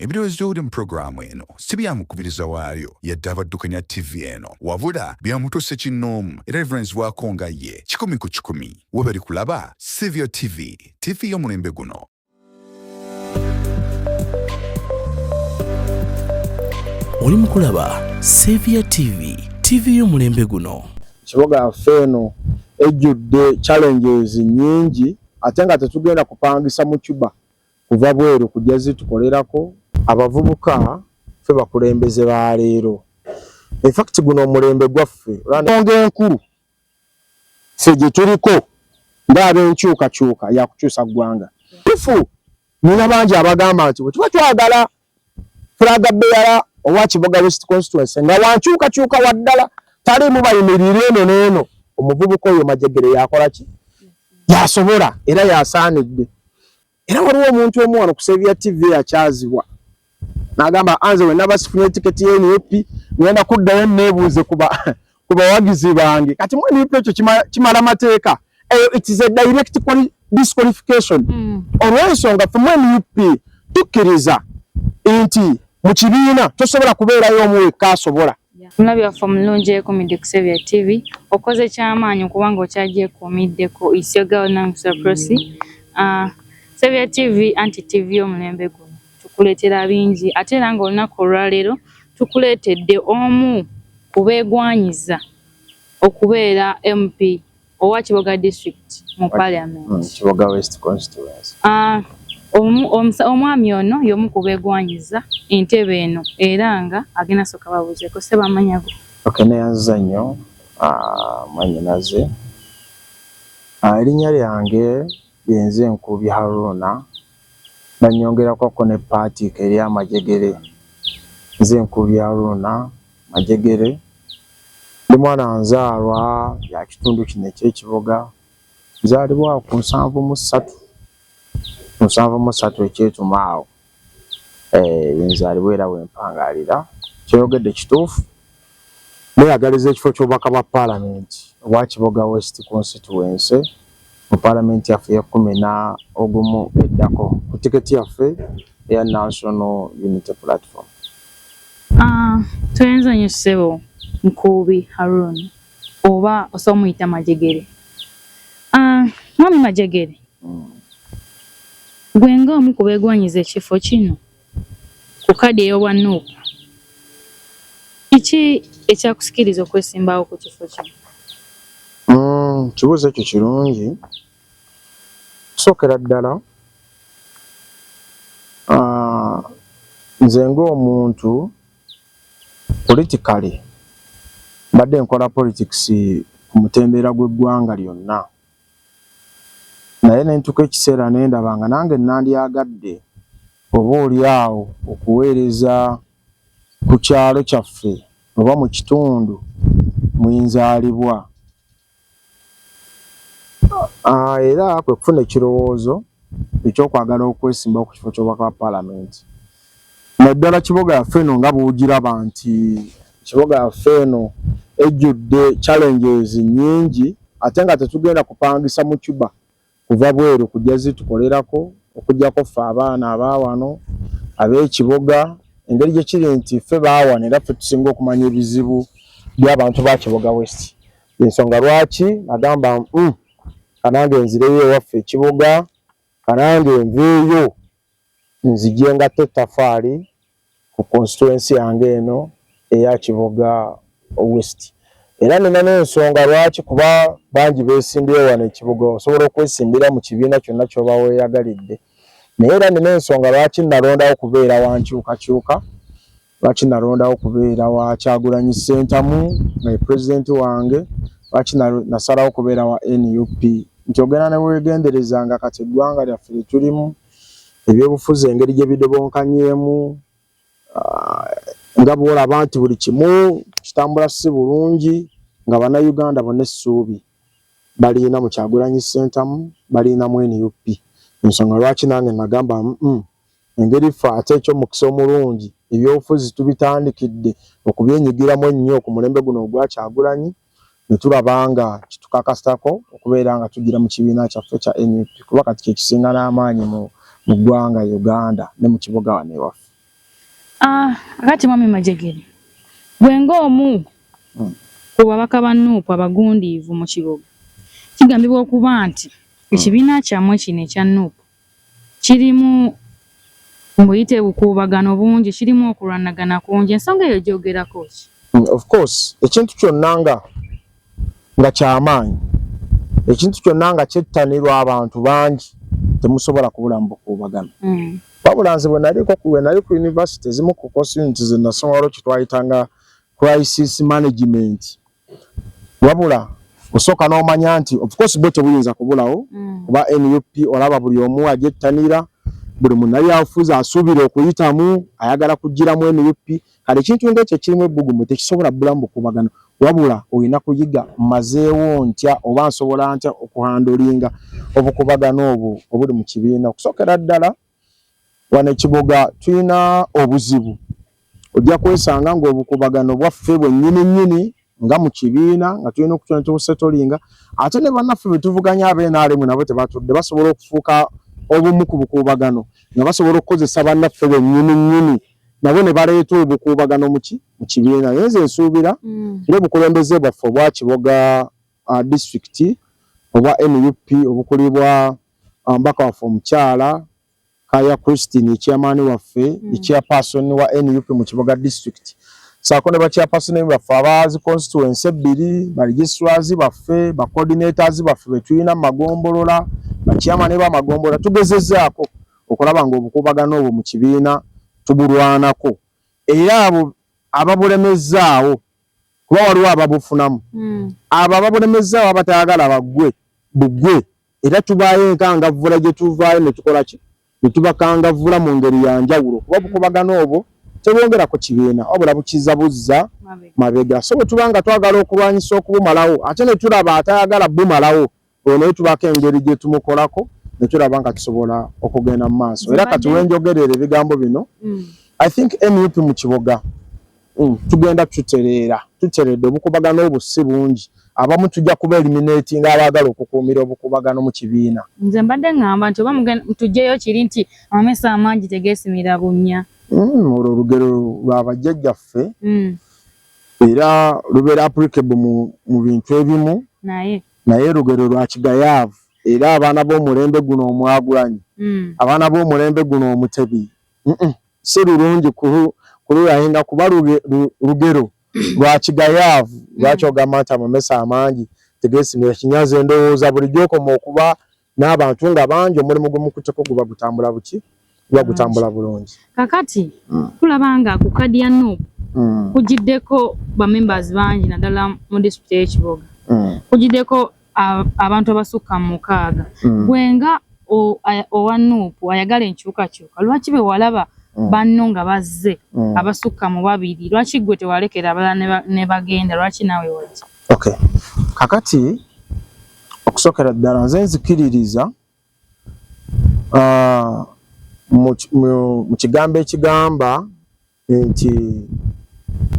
Ebirowoozo mu pulogulaamu eno si bya mukubiriza waayo yadde abaddukanya ttivi eno, wabula bya muntu ssekinnoomu era bivunaanyizibwako nga ye 100%. Webale kulaba Saviour TV, ttivi y'omulembe guno. Oli mu kulaba Saviour TV, ttivi y'omulembe guno. Kiboga yaffe eno ejjudde challenges nnyingi ate nga tetugenda kupangisa mu Cuba kuva bweru kujja zitukolerako. Abavubuka ffe bakulembeze ba leero. In fact guno omulembe gwaffe. Ensonga enkulu ffe gye tuliko ng'ab'enkyukakyuka ya kukyusa ggwanga. Tufu nina bangi abagamba nti bwe tuba twagala flag bearer owa Kiboga West constituency nga wankyukakyuka wa ddala taliimu bayimirire eno n'eno, omuvubuka oyo Majegere yakola ki? Yasobola era yasaanidde. Era waliwo omuntu omu wano ku Saviour TV yakyazibwa n'agamba anze we naba sifunye tiketi ya NUP ngenda kuddayo neebuuze ku bawagizi bange. Kati mu NUP ekyo kimala mateeka, eyo it is a direct disqualification. Olw'ensonga ffe mu NUP tukkiriza nti mu kibiina tosobola kubeerayo omu wekka asobola. Omulabi waffe omulungi eyeekuumidde ku Saviour TV, okoze kyamaanyi okubanga okyagyekuumiddeko. It's your girl Nangusa Prossy. Saviour TV anti TV y'omulembe guno, tukuleetera bingi ate era ng'olunaku olwaleero tukuleetedde omu ku beegwanyiza okubeera MP owa Kiboga District mu Parliament. Kiboga West constituency. Omwami ono y'omu ku beegwanyiza entebe eno era nga agenda sooka babuuzeeko. Ssebo, amannya go? Okay, neyanziza nnyo mwannyinaze. Erinnya lyange yenze Nkubi Haruna, bannyongerako ne Paatiika erya Majegere. Nze Nkubi Haruna Majegere, ndi mwana nzaalwa ya kitundu kino eky'Ekiboga, nzaalibwa ku 73, ku 73 ekyetuma awo. Nzaalibwa era we mpangaalira. Ky'oyogedde kituufu, neeyagaliza ekifo ky'obubaka bwa Paalamenti obwa Kiboga West constituency mu Paalamenti yaffe ey'e 11 eddako ku tiketi yaffe eya National Unity Platform. Toyinza nnyo ssebo Nkuubi Haruna, oba osobola omuyita Majegere. Mwami Majegere, gwe ng'omu ku beegwanyiza ekifo kino ku kadi ey'obwa NUP, kiki ekyakusikiriza okwesimbawo ku kifo kino? Kibuuzo ekyo kirungi. Okusookera ddala nze ng'omuntu politically mbadde nkola politics ku mutendera gw'eggwanga lyonna, naye ne ntuuka ekiseera ne ndaba nga nange nandyagadde oba oli awo okuweereza ku kyalo kyaffe oba mu kitundu mwe nzaalibwa. Era kwe kufuna ekirowoozo ekyokwagala okwesimbawo ku kifo ky'obubaka bwa Paalamenti. Naddala Kiboga yaffe eno nga bw'ogiraba nti Kiboga yaffe eno ejjudde challenges nnyingi ate nga tetugenda kupangisa mu Cuba kuva bweru kujja zitukolerako okuggyako ffe abaana abaawano ab'Ekiboga, engeri gye kiri nti ffe baawano era ffe tusinga okumanya ebizibu by'abantu ba Kiboga West. Ensonga lwaki nagamba kanange nzireyo ewaffe Ekiboga, kanange nveeyo nzije ngatte ettaffaali ku constituency yange eno eya Kiboga West. Era nina n'ensonga lwaki, kuba bangi beesimbyewo wano Ekiboga, osobola okwesimbira mu kibiina kyonna ky'oba weeyagalidde. Naye era nina ensonga lwaki nalondawo kubeera wa nkyukakyuka, lwaki nalondawo kubeera wa Kyagulanyi Ssentamu nga ye pulezidenti wange, lwaki nasalawo kubeera wa NUP. Nti ogenda ne weegendereza nga kati eggwanga lyaffe lye tulimu, ebyobufuzi engeri gye bidobonkanyeemu, nga bw'olaba nti buli kimu kitambula si bulungi, nga Bannayuganda bonna essuubi balina mu Kyagulanyi Ssentamu, balina mu NUP. Ensonga lwaki nange nagamba engeri ffe ate eky'omukisa omulungi ebyobufuzi tubitandikidde okubyenyigiramu ennyo ku mulembe guno ogwa Kyagulanyi, ne tulaba nga kitukakasako okubeera nga tugira mu kibiina kyaffe kya NUP, kuba kati kye kisinga n'amaanyi mu ggwanga Uganda ne mu kibuga wano ewaffe. Ah, kati mwami Majegere, gwe ng'omu ku babaka ba Nuupu abagundiivu mu Kiboga, kigambibwa okuba nti ekibiina kyammwe kino ekya Nuupu kirimu mbuyite bukuubagano bungi, kirimu okulwanagana kungi. Ensonga eyo gyogerako ki? Of course, ekintu kyonna nga kyamaanyi, ekintu kyonna nga kyettanirwa abantu bangi, temusobola kubulamu bukuubagano. Wabula nze bwe nali ku university, ezimu ku course units ze nasoma waliwo kye twayitanga crisis management. Wabula osooka n'omanya nti of course bo tebuyinza kubulawo, kuba NUP olaba buli omu agyettanira, buli munnabyabufuzi asuubira okuyitamu ayagala kugiramu NUP. Kale ekintu ng'ekyo ekirimu ebbugumu tekisobola bbulamu bukuubagano, wabula olina kuyiga mmazeewo ntya oba nsobola ntya okuhandlinga obukuubagano obwo obuli mu kibiina. Okusookera ddala wano e Kiboga tulina obuzibu, ojja kwesanga ng'obukuubagano bwaffe bwennyini nnyini nga mu kibiina nga tulina okutula ne tubusettlinga, ate ne bannaffe be tuvuganya aba NRM nabo tebatudde, basobola okufuuka obumu ku bukuubagano nga basobola okukozesa bannaffe bennyini nnyini nabo ne baleeta obukuubagano mu kibiina. Naye nze nsuubira ng'obukulembeze bwaffe obwa Kiboga disitulikiti obwa NUP obukulibwa omubaka waffe omukyala Kaya Christine, chairman waffe, chairperson wa NUP mu Kiboga district, saako ne ba chairperson baffe abazi constituency ebbiri, ba registrars baffe, ba coordinators baffe be tulina mu magombolola, ba chairman b'amagombolola, tugezezzaako okulaba ng'obukuubagano obwo mu kibiina tubulwanako, era abo ababulemezzaawo, kuba waliwo ababufunamu, abo ababulemezzaawo abatayagala baggwe bugwe, era tubaayo enkangavvula gye tuvaayo ne tukola ki, ne tubakangavvula mu ngeri ya njawulo, kuba obukuubagano obwo tebwongerako kibiina wabula bukiza buzza mabega. So bwe tuba nga twagala okulwanyisa okubumalawo, ate ne tulaba atayagala bumalawo, oyo naye tubaako engeri gye tumukolako ne tulaba nga tusobola okugenda mu maaso. Era kati wenjogerera ebigambo bino, I think NUP mu Kiboga tugenda tutereera, tuteredde, obukubagano obwo si bungi, abamu tujja kuba eliminating abaagala okukuumira obukubagano mu kibiina. Nze mbadde ŋŋamba nti oba tuggyeyo kiri nti amamesa amangi tegeesimira bunnya. Olwo olugero lwa bajjajjaffe, era lubeera applicable mu bintu ebimu, naye lugero lwa kigayaavu, era abaana b'omulembe guno omwagulanyi, abaana b'omulembe guno omutebi, si lulungi kululahinga, kuba lugero lwa kigayaavu. Lwaki ogamba nti amamesa amangi tegeesimira kinyazi? Endowooza bulijjo okoma okuba n'abantu nga bangi, omulimu gwe mukutteko guba gutambula buki, guba gutambula bulungi. Kakati tulaba nga ku kadi ya NUP kugiddeko ba members bangi, naddala mu disitulikiti y'e Kiboga, kugiddeko abantu abasukka mu 6. Gwe nga owa NUP ayagala enkyukakyuka, lwaki bwe walaba banno nga bazze abasukka mu 2, lwaki gwe tewalekera abalala ne bagenda, lwaki naawe wajja? Okay. Kakati okusookera ddala nze nzikiririza mu kigambo ekigamba nti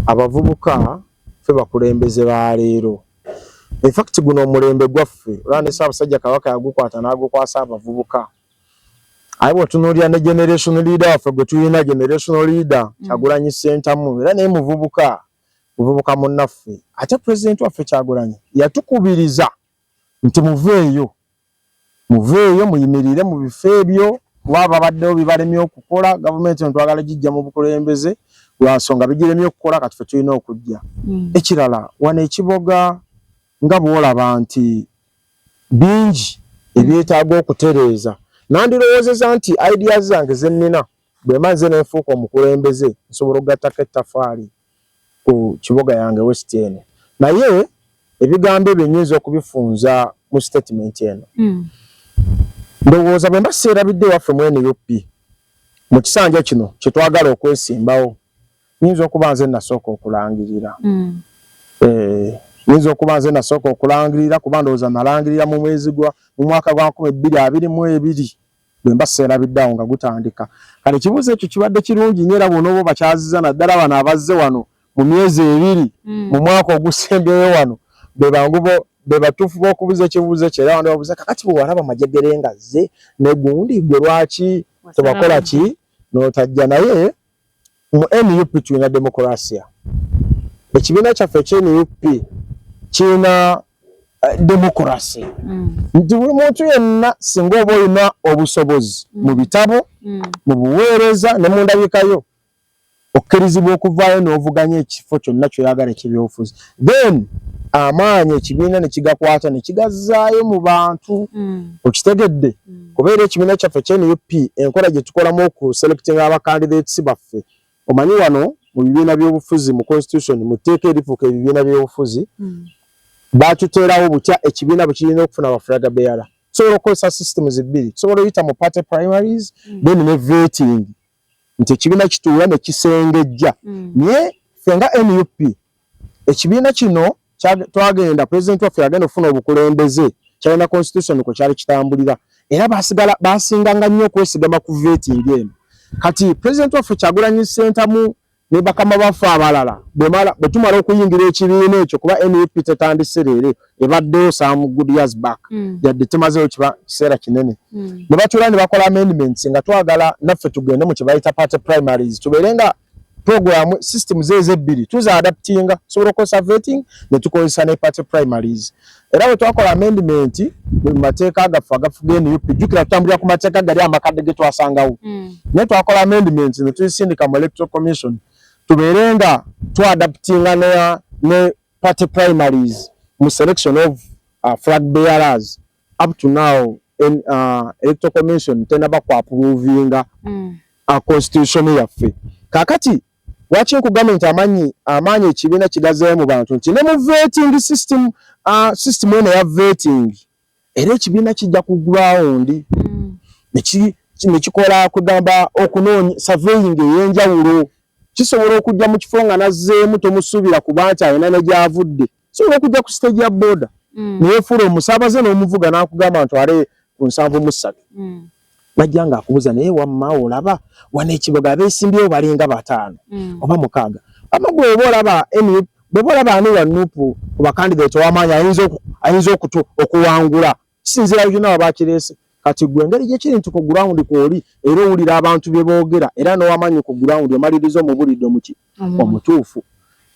abavubuka ffe bakulembeze ba leero. In fact guno omulembe gwaffe, olaba ne Ssaabasajja Kabaka yagukwata n'agukwasa abavubuka. Aye bw'otunuulira ne generation leader waffe gwe tulina, generational leader Kyagulanyi Ssentamu, era naye muvubuka, muvubuka munnaffe. Ate pulezidenti waffe Kyagulanyi yatukubiriza nti muveeyo, muveeyo muyimirire mu bifo ebyo, kuba babaddewo bibalemye okukola, gavumenti eno twagala gijja mu bukulembeze lwa nsonga bigiremye okukola, kati ffe tulina okujja. Ekirala wano ekiboga nga bw'olaba nti bingi ebyetaaga okutereeza, nandirowoozeza nti ideas zange ze nnina bwe mba nze ne nfuuka omukulembeze nsobola okugattako ettafaali ku Kiboga yange West eno. Naye ebigambo ebyo nnyinza okubifunza mu statement eno. Ndowooza bwe mba seerabidde ewaffe mu NUP mu kisanja kino kye twagala okwesimbawo, nnyinza okuba nze nasooka okulangirira. Nnyinza okuba nze nasooka okulangirira, kuba ndowooza nalangirira mu mwezi gwa mu mwaka gwa 2022 bwe mba seerabidde awo nga gutandika. Kale ekibuuzo ekyo kibadde kirungi nnyo, era bw'onooba obakyazizza naddala bano abazze wano mu myezi 2 mu mwaka ogusembyeyo wano, be bangu be batuufu b'okubuuza ekibuuzo ekyo. Era wano babuuza kakati bwe walaba Majegere nga azze ne gundi, gwe lwaki tebakola ki n'otajja? Naye Mu NUP tulina demokurasiya. Ekibiina kyaffe ekya NUP kirina demokurasi nti buli muntu yenna singa oba olina obusobozi mu bitabo, mu buweereza ne mu ndabikayo, okkirizibwa okuvaayo n'ovuganya ekifo kyonna ky'oyagala eky'ebyobufuzi, then amaanyi ekibiina ne kigakwata ne kigazzaayo mu bantu. Okitegedde? Kubeera ekibiina kyaffe ekya NUP, enkola gye tukolamu okuselectinga abacandidates baffe, omanyi wano mu bibiina by'obufuzi, mu constitution, mu tteeka erifuuka ebibiina by'obufuzi, batuteerawo butya ekibiina bwe kirina okufuna ba flag bearer. Tusobola okukozesa systems bbiri: tusobola oyita mu party primaries, then ne vetting, nti ekibiina kituula ne kisengejja. Naye ffe nga NUP, ekibiina kino twagenda, president waffe yagenda okufuna obukulembeze, kyalina constitution kwe kyali kitambulira, era basigala basinganga nnyo okwesigama ku vetting eno. Kati president waffe Kyagulanyi Ssentamu ne bakama baffe abalala bwe tumala okuyingira ekibiina ekyo, kuba NUP tetandise leero, ebaddeyo some good years back, yadde temazeewo kiba kiseera kinene, ne batuula ne bakola amendments nga twagala naffe tugende mu kye bayita party primaries, tubeere nga program systems ezo ebbiri tuza adaptinga, tusobola okukozesa vetting ne tukozesa ne party primaries. Era bwe twakola amendment mu mateeka gaffe agafuga NUP, jjukira tutambulira ku mateeka gali amakadde ge twasangawo, naye twakola amendment ne tuzisindika mu Electoral Commission, tubeere nga twadaptinga ne party primaries mu selection of flag bearers. Up to now Electoral Commission tenaba ku approvinga constitution yaffe. Kakati lwaki nkugambye nti amaanyi ekibiina kigazeeyo mu bantu, nti ne mu vetting system, system eno eya vetting, era ekibiina kijja ku ground ne kikola kugamba okunoonya surveying ey'enjawulo. Kisobola okujja mu kifo nga nazzeemu tomusuubira kuba nti alina ne gy'avudde, sobola okujja ku stage ya boda neyefuula omusaabaze n'omuvuga n'akugamba ntwale ku 73, najja ng'akubuuza, naye wamma olaba wano ekibuga abeesimbyewo balinga 5 oba 6, ama gwe oba olaba NUP, bw'oba olaba ani wa NUP ku bakandidate ow'amaanyi ayinza okuwangula, kisinziira byonna waba akireese. Kati gwe engeri gye kiri nti ku ground kw'oli, era owulira abantu bye boogera, era n'owamaanyi ku ground omaliriza omubulidde omuki omutuufu,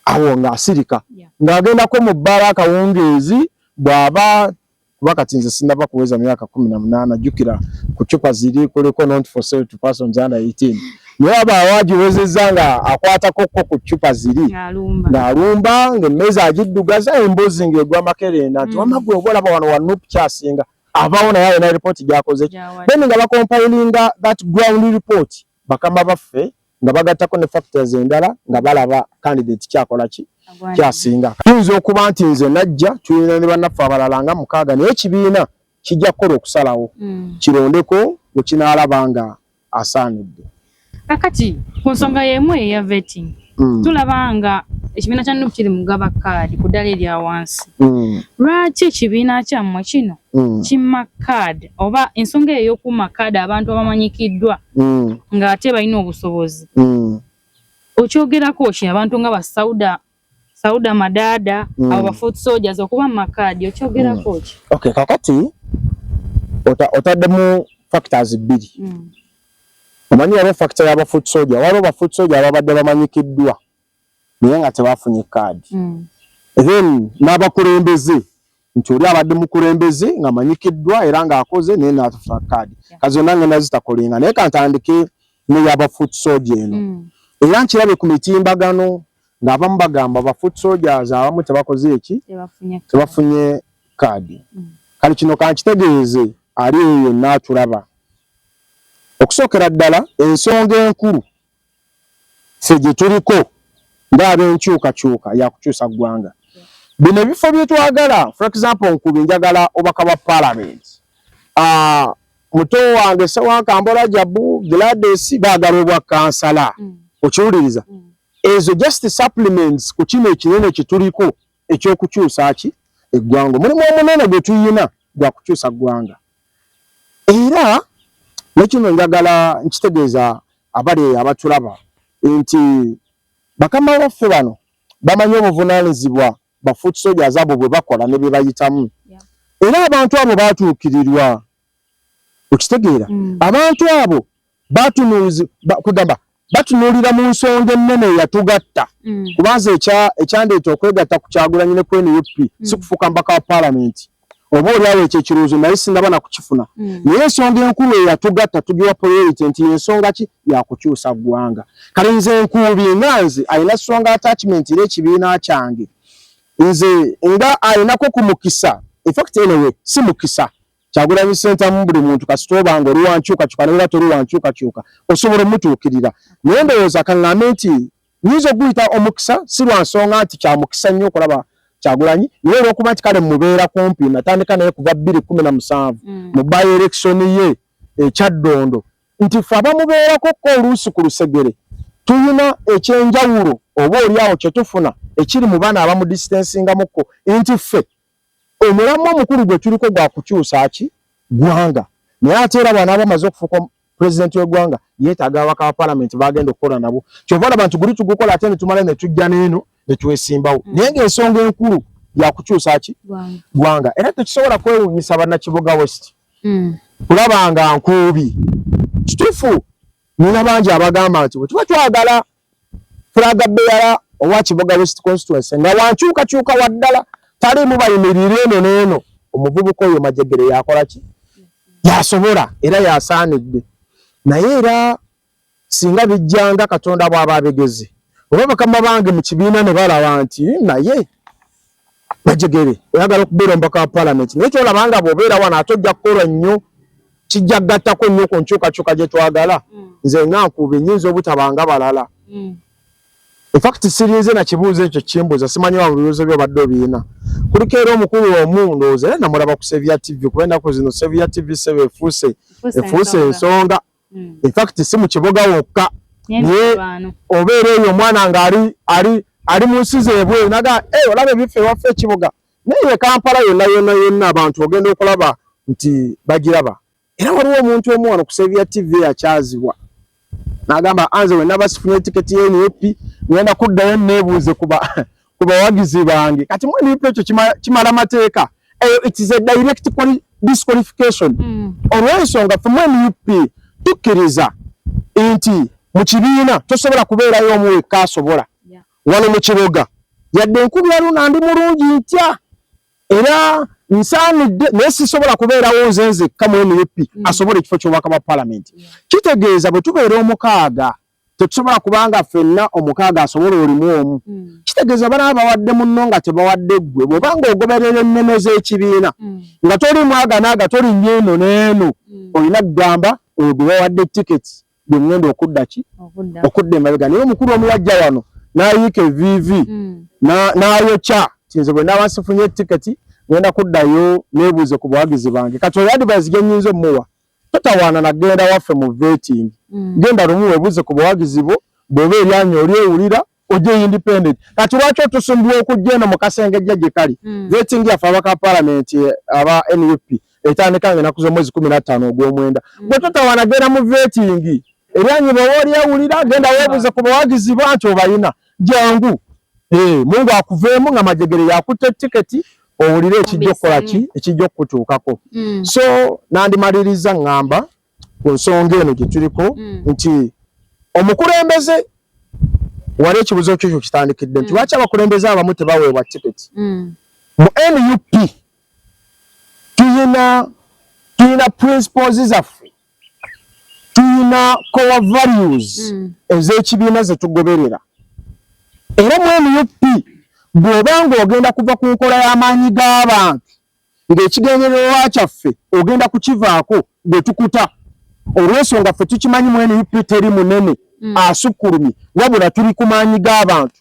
awo ng'asirika ng'agendako mu bbaala akawungeezi bw'aba, kuba kati nze sinnaba kuweza myaka 18, jjukira ku cupa ziri kuliko "Not for sale to persons under 18", naye aba awagiwezezza nga akwatako ko ku cupa ziri ng'alumba, ng'alumba ng'emmeeza agiddugaza, emboozi ng'egwa makerenda nti wamma gwe oba olaba wano wa NUP kyasinga avaawo, naye alina ripooti gy'akoze ki, Gy'awadde. Then nga bacompilinga that ground report, bakama baffe nga bagattako ne factors endala nga balaba candidate kyakola ki Agwanidde. kyasinga. Kiyinza okuba nti nze najja, tulina ne bannaffe abalala nga 6, naye ekibiina kijja kukola okusalawo kirondeko bwe kinaalaba nga asaanidde. Kakati ku nsonga y'emu eya vetting, tulaba nga ekibiina kya NUP kiri mugaba kaadi ku ddala erya wansi. Lwaki ekibiina kyammwe kino kimma kaadi, oba ensonga eyo ey'okumma kaadi abantu abamanyikiddwa ng'ate balina obusobozi, okyogerako ki? Abantu nga ba Sauda Madaada, abo ba foot soldiers, okuba mu makaadi, okyogerako ki? Okay, kakati otaddemu factors bbiri. Omanyi waliwo factor y'aba foot soldier, waliwo ba foot soldier ababadde bamanyikiddwa naye nga tebafunye kaadi, then n'abakulembeze, nti oli abadde mukulembeze ng'amanyikiddwa era ng'akoze naye n'atafuna kaadi. Kazi zonna ngenda zitakolinga, naye kantandike n'eyaba foot soldier eno. Era nkirabe ku mitimbagano ng'abamu bagamba ba foot soldiers abamu tebakoze eki, tebafunye kaadi. Tebafunye kaadi. Kale kino kankitegeeze ali eyo yonna atulaba, okusookera ddala ensonga enkulu ffe gye tuliko ng'ab'enkyukakyuka yakukyusa ggwanga. Bino ebifo bye twagala, for example nkubi njagala obubaka bwa parliament, muto wange Sewankambo Rajabu, Gladys baagala obwa kansala. Okiwuliriza? Ezo just supplements ku kino ekinene kyetuliko ekyokukyusa ki eggwanga. Omulimu omunene gwe tuyina gwa kukyusa ggwanga. Era nekino njagala nkitegeeza abali eyo abatulaba nti bakama baffe bano bamanyi obuvunaanyizibwa ba foot soldiers abo bwe bakola ne bye bayitamu. Era abantu abo batuukirirwa, okitegeera? Abantu abo batunuuzi kugamba Batunuulira mu nsonga ennene eyatugatta, kubanza ekyandeeta okwegatta ku Kyagulanyi ne ku NUP si kufuuka mubaka wa paalamenti, oba oli awo ekyo ekirowoozo naye sinnaba na kukifuna, naye ensonga enkulu eyatugatta tugiwa priority nti y'ensonga ki? Yakukyusa ggwanga. Kale nze Nkuubi nga nze alina strong attachment era ekibiina kyange, nze nga alinako ku mukisa, in fact anyway si mukisa, Kyagulanyi Ssentamu buli muntu kasita oba nga oli wa nkyukakyuka ne bw'oba toli wa nkyukakyuka osobola omutuukirira. Naye ndowooza kaŋŋambe nti nyinza okuguyita omukisa si lwa nsonga nti kya mukisa nnyo okulaba Kyagulanyi, naye olw'okuba nti kale mubeera kumpi, natandika naye kuva 2017 mu by election ye e Kyaddondo, nti ffe abamubeerako ko oluusi ku lusegere tulina ekyenjawulo oba oli awo kye tufuna ekiri mu bano abamudistancingamukko, nti ffe omulamwa omukulu gwe tuliko gwa kukyusa ki? Ggwanga. Naye ate era bw'anaaba amaze okufuuka pulezidenti w'eggwanga yeetaaga ababaka ba palamenti b'agenda okukola nabo. Ky'ova olaba nti guli tugukola ate ne tumala ne tujja n'eno ne twesimbawo. Naye ng'ensonga enkulu ya kukyusa ki? Ggwanga. Era tekisobola kwewuunyisa bannakiboga West kulaba nga Nkuubi. Kituufu nina bangi abagamba nti bwe tuba twagala flag bearer owa Kiboga West constituency nga wankyukakyuka waddala taliimu bayimirire eno n'eno, omuvubuka oyo Majegere yakola ki? Yasobola era yasaanidde. Naye era singa bijjanga Katonda bw'aba abigeze, oba bakama bange mu kibiina ne balaba nti naye Majegere oyagala okubeera omubaka wa palamenti, naye kyolaba nga bw'obeera wano ate ojja kukola nnyo, kijja kugattako nnyo ku nkyukakyuka gye twagala. Nze nga Nkuubi nnyinza obutaba nga balala. In fact sirinze na kibuuzo ekyo kimbuuza, simanyi wa bibuuzo byo obadde obirina. Kuliko era omukulu omu ndowooza era namulaba ku Saviour TV, kuba ennaku zino Saviour TV ssebo efuuse ensonga. In fact si mu Kiboga wokka, naye obeera eyo omwana nga ali mu nsi z'ebweru naga, hey, olaba ebifo ewaffe ekibuga, naye Kampala yonna yonna yonna abantu ogenda okulaba nti bagiraba. Era waliwo omuntu omu wano ku Saviour TV eyakyazibwa n'agamba, anze we naba sifunye tiketi ya NUP ngenda kuddayo neebuuze ku bawagizi bange. Kati mu NUP ekyo kimala mateeka, eyo it is a direct disqualification. Olw'ensonga ffe mu NUP tukkiriza nti mu kibiina tosobola kubeerayo omu wekka asobola. Wano mu Kiboga yadde enkubi aluna ndi mulungi ntya era nsaanidde, naye sisobola kubeerawo nze nzekka mu NUP asobola ekifo ky'obubaka bwa palamenti. Kitegeeza bwe tubeera omukaaga tetusobola kubanga ffenna omukaaga asobola olimu omu. Kitegeeza banaaba bawadde munno nga tebawadde ggwe, bw'oba ng'ogoberera ennono z'ekibiina nga tolimu aga n'aga, tolinnya eno n'eno, olina kugamba oyo gwe bawadde tiketi gwe ŋŋenda okudda ki? Okudda emabega. Naye omukulu omu yajja wano n'ayiika eviivi n'ayokya nti nze bwe naaba nsifunye tiketi ŋŋenda kuddayo neebuuze ku bawagizi bange. Kati oyo advice gye nnyinza omuwa, totawaana na genda waffe mu vetting, genda lumu weebuuze ku bawagizi bo, bw'oba eryanyi olyewulira ojje independent. Kati lwaki otusumbuwa okujja eno mu Kasengejja gye kali? Vetting yaffe abaka palamenti aba NUP etandika nga ennaku z'omwezi 15 ogw'omwenda. Gwe totawaana, genda mu vetting, eryanyi bw'oba olyewulira genda weebuuze ku bawagizi bo anti obalina, jangu. Mungu akuveemu nga Majegere yakutte tiketi, owulire ekijja okukola ki, ekijja okukutuukako. So nandimaliriza ŋŋamba ku nsonga eno gye tuliko nti omukulembeze, wali ekibuzo kyo kyo kitandikidde nti lwaki abakulembeze abamu tebaweebwa tiketi? Mu NUP tuyina principles zaffe, tuyina core values ez'ekibiina ze tugoberera. Era mu NUP bw'oba ng'ogenda kuva ku nkola y'amaanyi g'abantu ng'ekigendererwa kyaffe ogenda kukivaako, gwe tukuta, olw'ensonga ffe tukimanyi mu NUP teri munene asukkulumye, wabula tuli ku maanyi g'abantu.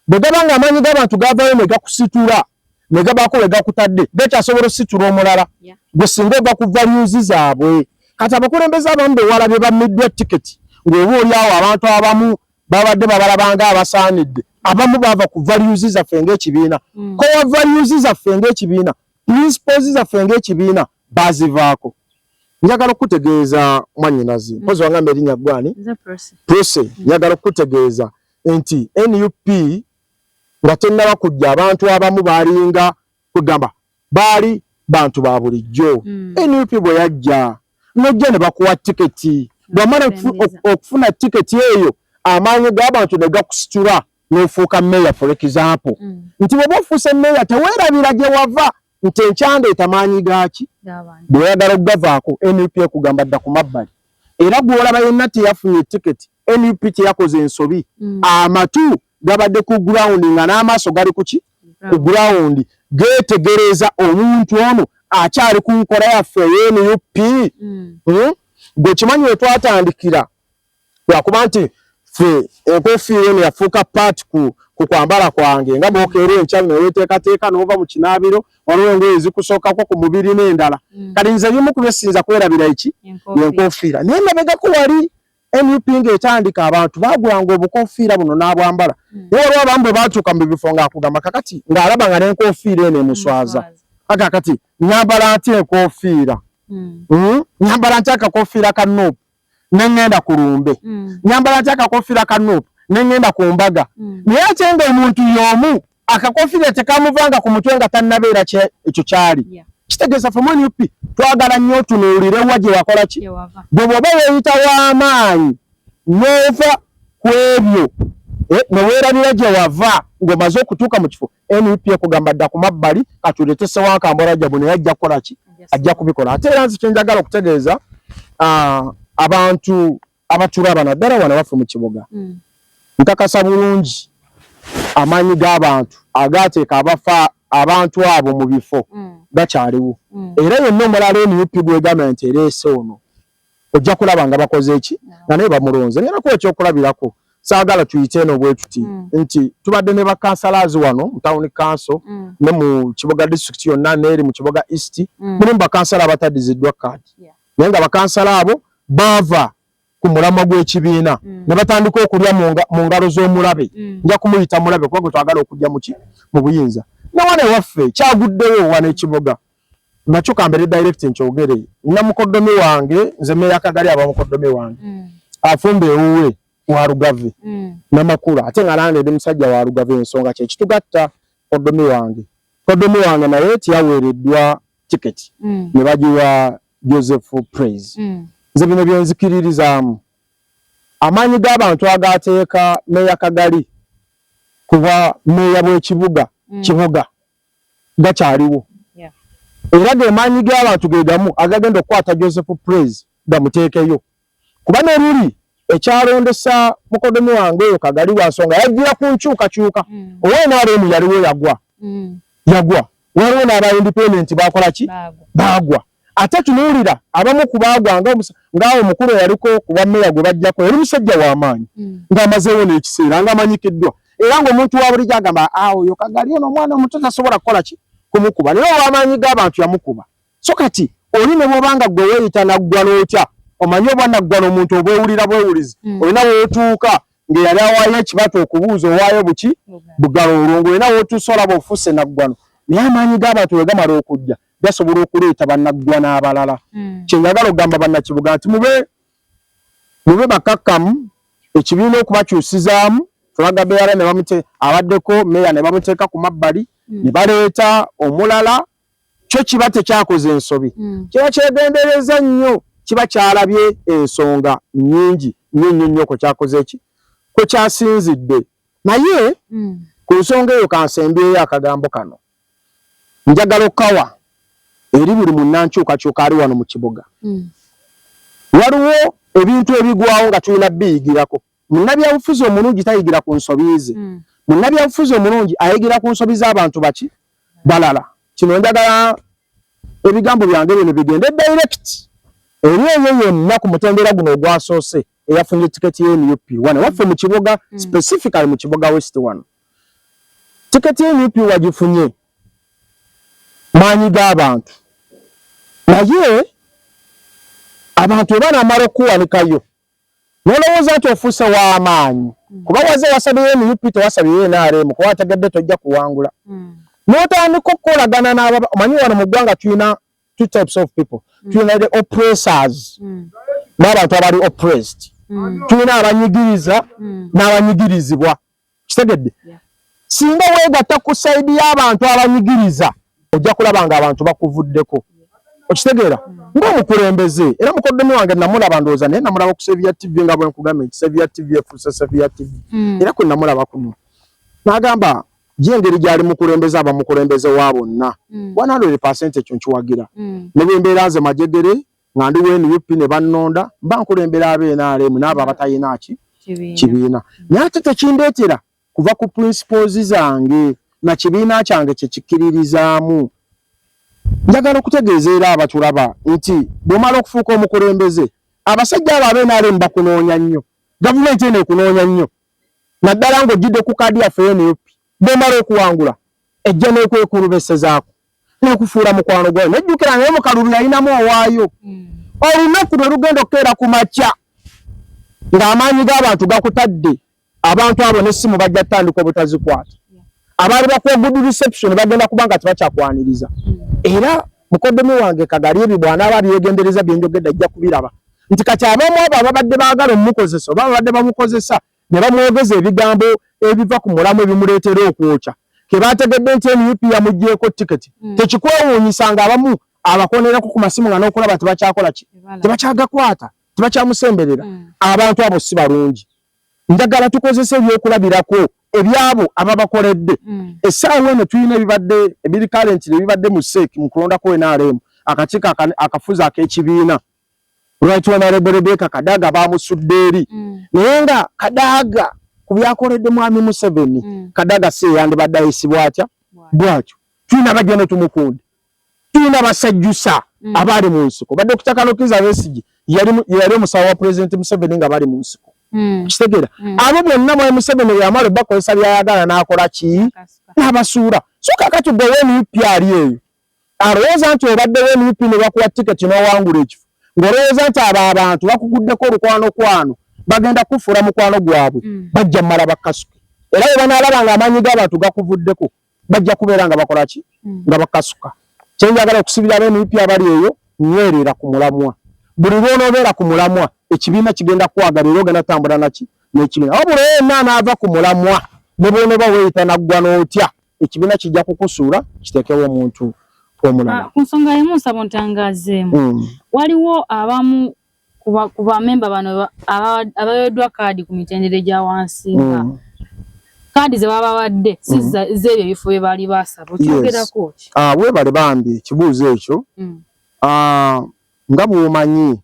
Bwe gaba nga amaanyi g'abantu gavayo ne gakusitula ne gabaako we gakutadde, gakyasobola ositula omulala gwe singa ova ku values zaabwe. Kati abakulembeze abamu be walabye bammiddwa tiketi ng'oba oli awo abantu abamu babadde babalabanga abasaanidde, abamu bava ku values zaffe ng'ekibiina, core values zaffe ng'ekibiina, principles zaffe ng'ekibiina bazivaako. Njagala okukutegeeza mwannyinazi, mpozi wangamba erinnya gwani? Prossy. Njagala okukutegeeza nti NUP nga tennaba kujja abantu abamu baalinga kwegamba baali bantu ba bulijjo. NUP bwe yajja nojja ne bakuwa tiketi, bwamala okufuna tiketi eyo Amaanyi g'abantu ne gakusitula n'ofuuka meeya, for example, nti bw'oba ofuuse meeya teweerabira gye wava, nti enkyandeeta maanyi gaaki. Bw'oyagala okugavaako, NUP ekugamba dda ku mabbali. Era gw'olaba yenna teyafunye tiketi, NUP teyakoze ensobi. Amatu gabadde ku ground nga n'amaaso gali kuki? Ku ground, geetegereza omuntu ono akyali ku nkola yaffe ey'NUP. Gwe kimanyi we twatandikira, lwakuba nti ffe enkofiira eno yafuuka part ku kwambala kwange, nga bwokeera enkya neweteekateeka n'ova mu kinaabiro, waliwo engoye ezikusookako ku mubiri n'endala. Kati nze ebimu ku byesinza kwerabira eki? Yenkofiira. Naye mabegako wali NUP ng'etandika, abantu baagulanga obukofiira buno n'abwambala. Naye waliwo abamu bwe baatuuka mu bifo ng'akugamba kakati ng'alaba nga n'enkofiira eno emuswaza. Aka kati nyambala ntya enkofiira? Nyambala ntya akakofiira ka NUP ne ŋŋenda ku lumbe? Nyambala ntya akakofiira ka NUP ne ŋŋenda ku mbaga? Naye ate ng'omuntu y'omu akakofiira tekamuvanga ku mutwe nga tannabeera ekyo kyali. Kitegeeza ffe mu NUP twagala nnyo otunuulire wa gye wakola ki. Gwe bw'oba weeyita w'amaanyi n'ova ku ebyo, ne weerabira gye wava ng'omaze okutuuka mu kifo, NUP ekugamba dda ku mabbali, katuleete Ssewankambo Rajabu, naye ajja kukola ki? Ajja kubikola. Ate era nze kyenjagala okutegeeza abantu abatulaba, naddala wano waffe mu kibuga, nkakasa bulungi amaanyi g'abantu agaateeka abafa abantu abo mu bifo gakyaliwo. Era yenna omulala NUP gwegamba nti ereese ono, ojja kulaba nga bakoze eki? Nga naye bamulonze. Ngenda kuwa ekyokulabirako, saagala tuyite eno bwe tuti, nti tubadde ne bakansalazi wano mu town council ne mu Kiboga district yonna n'eri mu Kiboga East, mulimu bakansala abataddiziddwa kaadi, naye nga bakansala abo baava ku mulamwa gw'ekibiina ne batandika okulya mu ngalo z'omulabe. Nja kumuyita mulabe kuba gwe twagala okujja muki mu buyinza. Ne wano ewaffe kyaguddewo wano ekiboga, nakyo kambere direct nkyogere, namukoddomi wange, nze meeya Kagali, aba mukoddomi wange, afumba ewuwe wa Lugave Namakula, ate nga nange ndi musajja wa Lugave, ensonga kyekitugatta. Koddomi wange naye tiyaweereddwa tiketi, ne bagiwa Joseph Praise. Nze bino byenzikiririzaamu, amaanyi g'abantu agateeka meeya Kagali kuba meeya bw'ekibuga Kibuga gakyaliwo. Era ge maanyi g'abantu ge gamu agagenda okukwata Joseph Praise gamuteekeyo, kuba ne luli ekyalondesa mukodomi wange oyo Kagali wa nsonga yajjira ku nkyukakyuka. Owa NRM yaliwo yagwa. Yagwa, waliwo n'aba independent bakola ki? Baagwa. Ate tunuulira abamu ku baagwa, nga omukulu eyaliko ku bwa meeya gwe bajjako yali musajja w'amaanyi, ng'amazeewo n'ekiseera, ng'amanyikiddwa, era ng'omuntu wa bulijjo agamba, "Ah, oyo Kagali ono omwana omuto tasobola kukola ki kumukuba," naye olw'amaanyi g'abantu yamukuba. So kati oli ne bw'obanga gwe weeyita naggwano otya, omanyi obwa naggwano omuntu obwewulira bwewulizi, olina w'otuuka ng'eyali awaayo ekibatu okubuuza owaayo buki bugalo, olwo ng'olina w'otuusa olaba ofuuse naggwano. Naye amaanyi g'abantu bwe gamala okujja, gasobola okuleeta bannaggwano abalala. Kyenjagala okugamba bannakibuga nti mube bakakkamu ekibiina okubakyusizaamu. Tulaga beera ne bamute abaddeko meeya ne bamuteeka ku mabbali ne baleeta omulala, kyo kiba tekyakoze ensobi, kiba kyegendereza nnyo, kiba kyalabye ensonga nnyingi nnyo nnyo nnyo kwe kyakoze ki kwe kyasinzidde. Naye ku nsonga eyo kansembyeyo akagambo kano, njagala okkawa eri buli munnankyukakyuka ali wano mu kibuga. Waliwo ebintu ebigwawo nga tulina biyigirako. Munnabyabufuzi omulungi tayigira ku nsobi ze. Munnabyabufuzi omulungi ayigira ku nsobi z'abantu baki balala. Kino njagala ebigambo byange bino bigende direct eri eyo yonna ku mutendera guno ogwasoose eyafunye tiketi ya NUP wano waffe mu kibuga, specifically mu Kiboga West wano. Tiketi ya NUP wagifunye maanyi g'abantu, naye abantu bwe banaamala okukuwanikayo n'olowooza nti ofuuse w'amaanyi, kuba waze wasabye NUP, tewasabye NRM, kuba wategedde tojja kuwangula, n'otandika okukolagana n'aba omanyi wano mu ggwanga tulina two types of people. Tulina the oppressors n'abantu abali oppressed. Tulina abanyigiriza n'abanyigirizibwa. Kitegedde? Singa weegatta ku side y'abantu abanyigiriza, ojja kulaba nga abantu bakuvuddeko. Okitegeera? Ng'omukulembeze era mukoddomi wange namulaba, ndowooza naye namulaba ku Saviour TV, nga bwe nkugambye nti Saviour TV efuuse Saviour TV. Era kwe namulaba kuno n'agamba ye engeri gy'ali mukulembeze, aba mukulembeze wa bonna. 100% ekyo nkiwagira. Ne bwe mbeera nze Majegere nga ndi wa NUP ne bannonda, mba nkulembera abe NRM n'abo abatalina ki kibiina, naye ate tekindeetera kuva ku principles zange na kibiina kyange kye kikkiririzaamu. Njagala okutegeeza era abatulaba nti bw'omala okufuuka omukulembeze, abasajja abo abe NRM bakunoonya nnyo, gavumenti eno ekunoonya nnyo, naddala ng'ojjidde ku kaadi yaffe NUP. Bw'omala okuwangula, ejja n'ekwekulubesezaako n'ekufuula mukwano gwayo. Nejjukira naye mu kalulu yalinamu owaayo. Olunaku lwe lugenda okukeera ku makya ng'amaanyi g'abantu gakutadde, abantu abo n'essimu bajja kutandika obutazikwata. Abaali bakuwa good reception bagenda kuba nga tebakyakwaniriza. Era mukoddomi wange Kagali ebyo bw'anaaba abyegendereza byenjogedde, ajja kubiraba nti kati abamu abo ababadde baagala omukozesa oba babadde bamukozesa ne bamwogeza ebigambo ebiva ku mulamu ebimuleetera okwokya, ke bategedde nti NUP yamuggyeeko tiketi. Tekikwewuunyisa nga abamu abakonerako ku masimu nga n'okulaba tebakyakola ki, tebakyagakwata, tebakyamusemberera. Abantu abo si balungi. Njagala tukozese ebyokulabirako ebyabo ababakoledde. Essaawa eno tulina ebibadde ebiri currently, ebibadde mu CEC mu kulondako NRM, akakiiko akafuzi ak'ekibiina. Right Honorable Rebecca Kadaga bamusudde eri. Naye nga Kadaga ku byakoledde mwami Museveni, Kadaga si yandibadde ayisibwa atya bwatyo. Tulina bagenda tumukunde, tulina basajjusa abaali mu nsiko, ba Dr. Colonel Kizza Besigye yali omusawo wa President Museveni nga bali mu nsiko. Kitegeera? Abo bonna mwami Museveni yamala bakozesa byayagala n'akola ki, n'abasuula. So kakati gwe NUP ali eyo alowooza nti obaddewo NUP ne bakuwa tiketi n'owangula ekifo, ng'olowooza nti abo abantu bakuguddeko olukwanokwano, bagenda kufuula mukwano gwabwe, bajja mmala bakasuke. Era bwe banaalaba nga amaanyi g'abantu gakuvuddeko, bajja kubeera nga bakola ki? Nga bakasuka. Kyenjagala okusibira aba NUP abali eyo, nywerera ku mulamwa. Buli lw'onoobeera ku mulamwa, ekibiina kigenda kukwagala era ogenda tambula naki n'ekibiina. Wabula yenna anaava ku mulamwa, ne bw'onooba weeyita naggwa n'otya, ekibiina kijja kukusuula kiteekewo omuntu omulala. Ku nsonga emu nsaba ontangaazeemu. Waliwo abamu ku bamemba bano abaweereddwa kaadi ku mitendera egya wansi nga kaadi ze babawadde si z'ebyo ebifo bye baali baasaba. Okyogerako ki? Weebale bambi ekibuuzo ekyo. Nga bw'omanyi,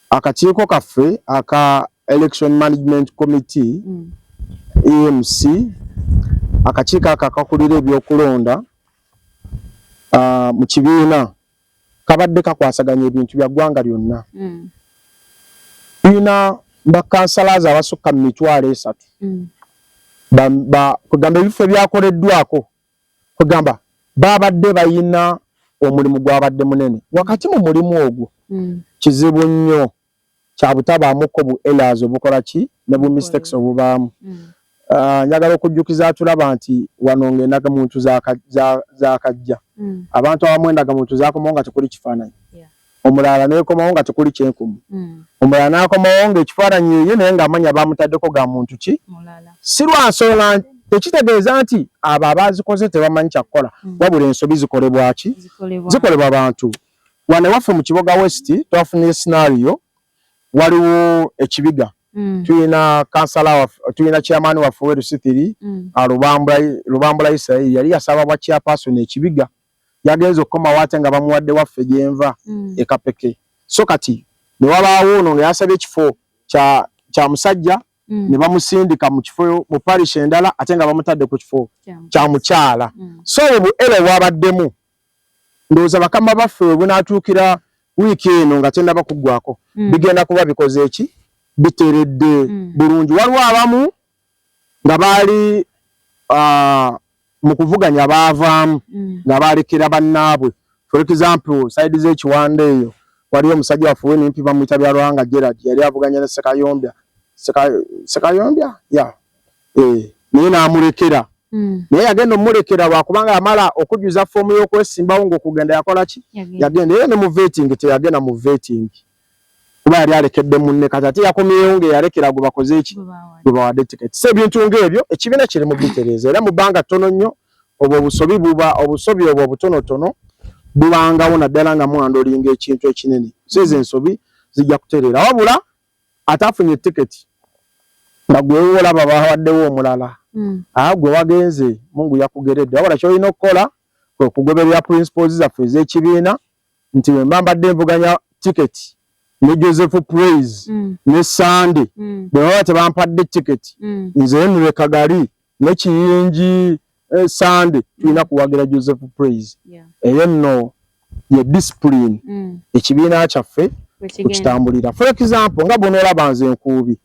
akakiiko kaffe aka Election Management Committee, EMC, akakiiko ako akakulira ebyokulonda mu kibiina, kabadde kakwasaganya ebintu bya ggwanga lyonna. Tulina bakansalazi abasukka mu 300,000. Kugamba ebifo ebyakoleddwako, kugamba babadde bayina omulimu gwabadde munene. Wakati mu mulimu ogwo, kizibu nnyo kya butabaamuko bu errors obukola ki ne bu mistakes obubaamu. Njagala okujjukiza atulaba nti wano ng'endagamuntu zakajja, abantu abamu endagamuntu zakomawo nga tekuli kifaananyi, omulala nekomawo nga tekuli kyenkumu, omulala n'akomawo ng'ekifaananyi ye naye ng'amanya bamutaddeko ga muntu ki. Si lwa nsonga, tekitegeeza nti abo abazikoze tebamanyi kyakukola, wabula ensobi zikolebwa ki, zikolebwa bantu. Wano ewaffe mu Kiboga West twafunye scenario, waliwo ekibiga, tulina kansala waffe, tulina chairman waffe we Lusithiri, Lubambula Israel, yali yasaba bwa chairperson ekibiga, yagenze okukomawo ate nga bamuwadde waffe gyenva ekapeke. So kati ne wabaawo ono nga yasabye ekifo kya musajja, ne bamusindika mu kifo mu parish endala ate nga bamutadde ku kifo kya mukyala. So obwo bu error bwabaddemu. Ndowooza bakama baffe we bunaatuukira wiiki eno nga tennaba kuggwako, bigenda kuba bikoze eki, biteredde bulungi. Waliwo abamu nga baali mu kuvuganya baavaamu nga balekera bannaabwe. For example, side z'ekiwanda eyo waliwo omusajja waffe w'enimpi bamuyita Byalwanga Gerard, yali avuganya ne Sekayombya, Sekayombya ya naye n'amulekera. Naye yagenda omulekera lwakubanga yamala okujjuza foomu y'okwesimbawo, ng'okugenda yakola ki, yagenda era ne mu vetting teyagenda mu vetting kuba yali alekedde munne. Kati ate yakomyewo ng'eyalekera gwe bakoze eki, gwe bawadde tiketi. So ebintu ng'ebyo ekibiina kiri mu bitereeza, era mu bbanga ttono nnyo obwo obusobi buba obusobi obwo obutonotono Bubangawo naddala nga muhandolinga ekintu ekinene, so ezo ensobi zijja kutereera. Wabula ate afunye tiketi nga gwewe olaba bawaddewo omulala, gwe wagenze, Mungu yakugeredde. Wabula kyolina okukola kwe kugoberera principles zaffe ez'ekibiina, nti bwe mba mbadde nvuganya tiketi ne Joseph Praise ne Sande, bwe baba tebampadde tiketi, nze Henry Kagali ne Kiyingi Sande tulina kuwagira Joseph Praise. Eyo nno ye discipline ekibiina kyaffe kukitambulira. For example, nga bw'onoolaba nze Nkuubi,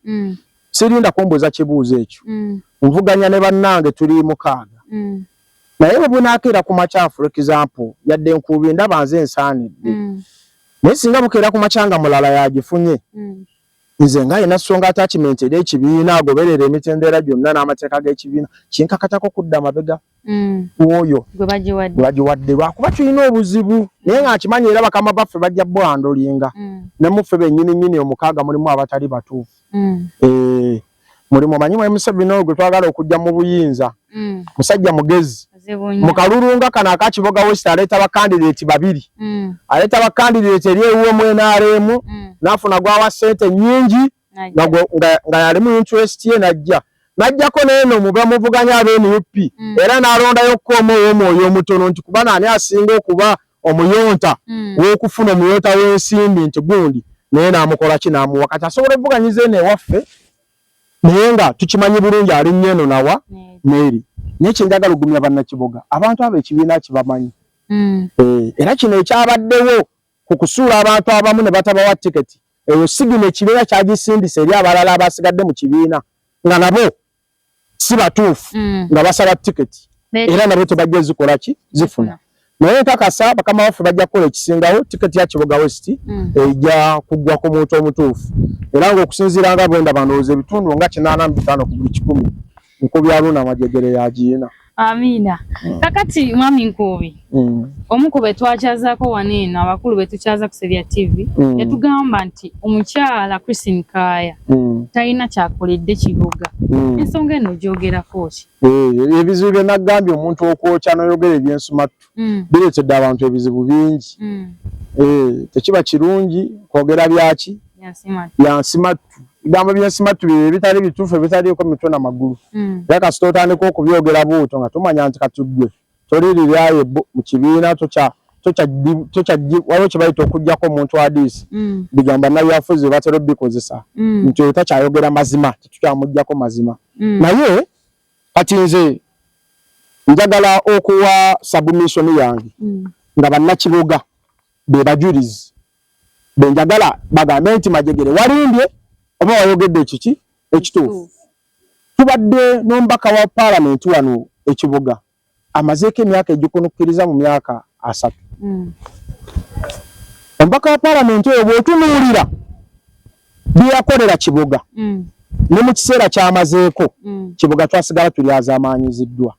sirinda kumbuuza kibuuzo ekyo. Nvuganya ne bannange, tuli 6. Naye bwe bunaakeera ku makya, for example, yadde Nkuubi ndaba nze nsaanidde, naye singa bukeera ku makya nga mulala yagifunye, nze nga alina strong attachment eri ekibiina, agoberera emitendera gyonna n'amateeka g'ekibiina, kinkakatako kudda mabega woyo gwe bagiwadde. Gwe bagiwadde, lwakuba tulina obuzibu, naye nga nkimanyi era bakama baffe bajja buhandolinga. Ne muffe bennyini nnyini 6 mulimu abatali batuufu. Mulimu omanyi mwe Museveni oyo gwe twagala okujja mu buyinza, musajja mugezi. Muzibu nnyo. Mu kalulu nga kano aka Kiboga West aleeta bakandidate babiri. Aleeta bakandidate eri ewuwe mu NRM, n'afuna gwawa ssente nnyingi, Najja. nga yalimu interest ye, najja n'ajjako n'eno mu bamuvuganya aba NUP, era n'alondayo kkomu ow'omwoyo omutono, nti kuba naani asinga okuba omuyonta w'okufuna omuyonta w'ensimbi, nti gundi, naye n'amukola ki, n'amuwa. Kati asobola okuvuganyiza eno ewaffe, naye nga tukimanyi bulungi alinnya eno nawa neeri. Naye kyenjagala okugumya bannakiboga, abantu abo ekibiina kibamanyi. Era kino ekyabaddewo ku kusuula abantu abamu ne batabawa tiketi, eyo signal ekibiina kyagisindisa eri abalala abasigadde mu kibiina nga nabo si batuufu, nga basaba tiketi, era nabo tebajja zikola ki, zifuna. Naye nkakasa bakama baffe bajja kukola ekisingawo, tiketi ya Kiboga West ejja kuggwa ku muntu omutuufu. Era ng'okusinziira nga bwendaba, ndowooza ebitundu nga 85 ku buli 100, Nkubi Haruna Majegere yagiina. Amiina. Kakati mwami Nkuubi, omu ku be twakyazaako wano eno, abakulu be tukyaza ku Saviour TV, yatugamba nti omukyala Christine Kaaya talina kyakoledde Kiboga. Ensonga eno ogyogerako ki? Ebizibu bye nagambye, omuntu okwokya n'oyogera ebyensumattu bireetedde abantu ebizibu bingi. Tekiba kirungi kwogera byaki, byansimattu. Bigambo byensimattu bye ebitali bituufu, ebitaliiko mitwe na magulu. Era kasita otandika okubyogera buuto, nga tumanya nti kati ggwe toli reliable mu kibiina, waliwo kye bayita okuggyako omuntu adiisi. Bigambo bannabyabufuzi batera obikozesa, nti oyo takyayogera mazima, tetukyamuggyako mazima. Naye kati nze njagala okuwa submission yange nga bannakiboga be bajulizi benjagala bagambe nti Majegere walimbye oba wayogedde ekiki ekituufu. Tubadde n'omubaka wa paalamenti wano ekibuga amazeeko emyaka egikunukkiriza mu myaka 30. Omubaka wa paalamenti oyo bw'otunuulira bye yakolera Kiboga ne mu kiseera ky'amazeeko, Kiboga twasigala tulyazaamaanyiziddwa.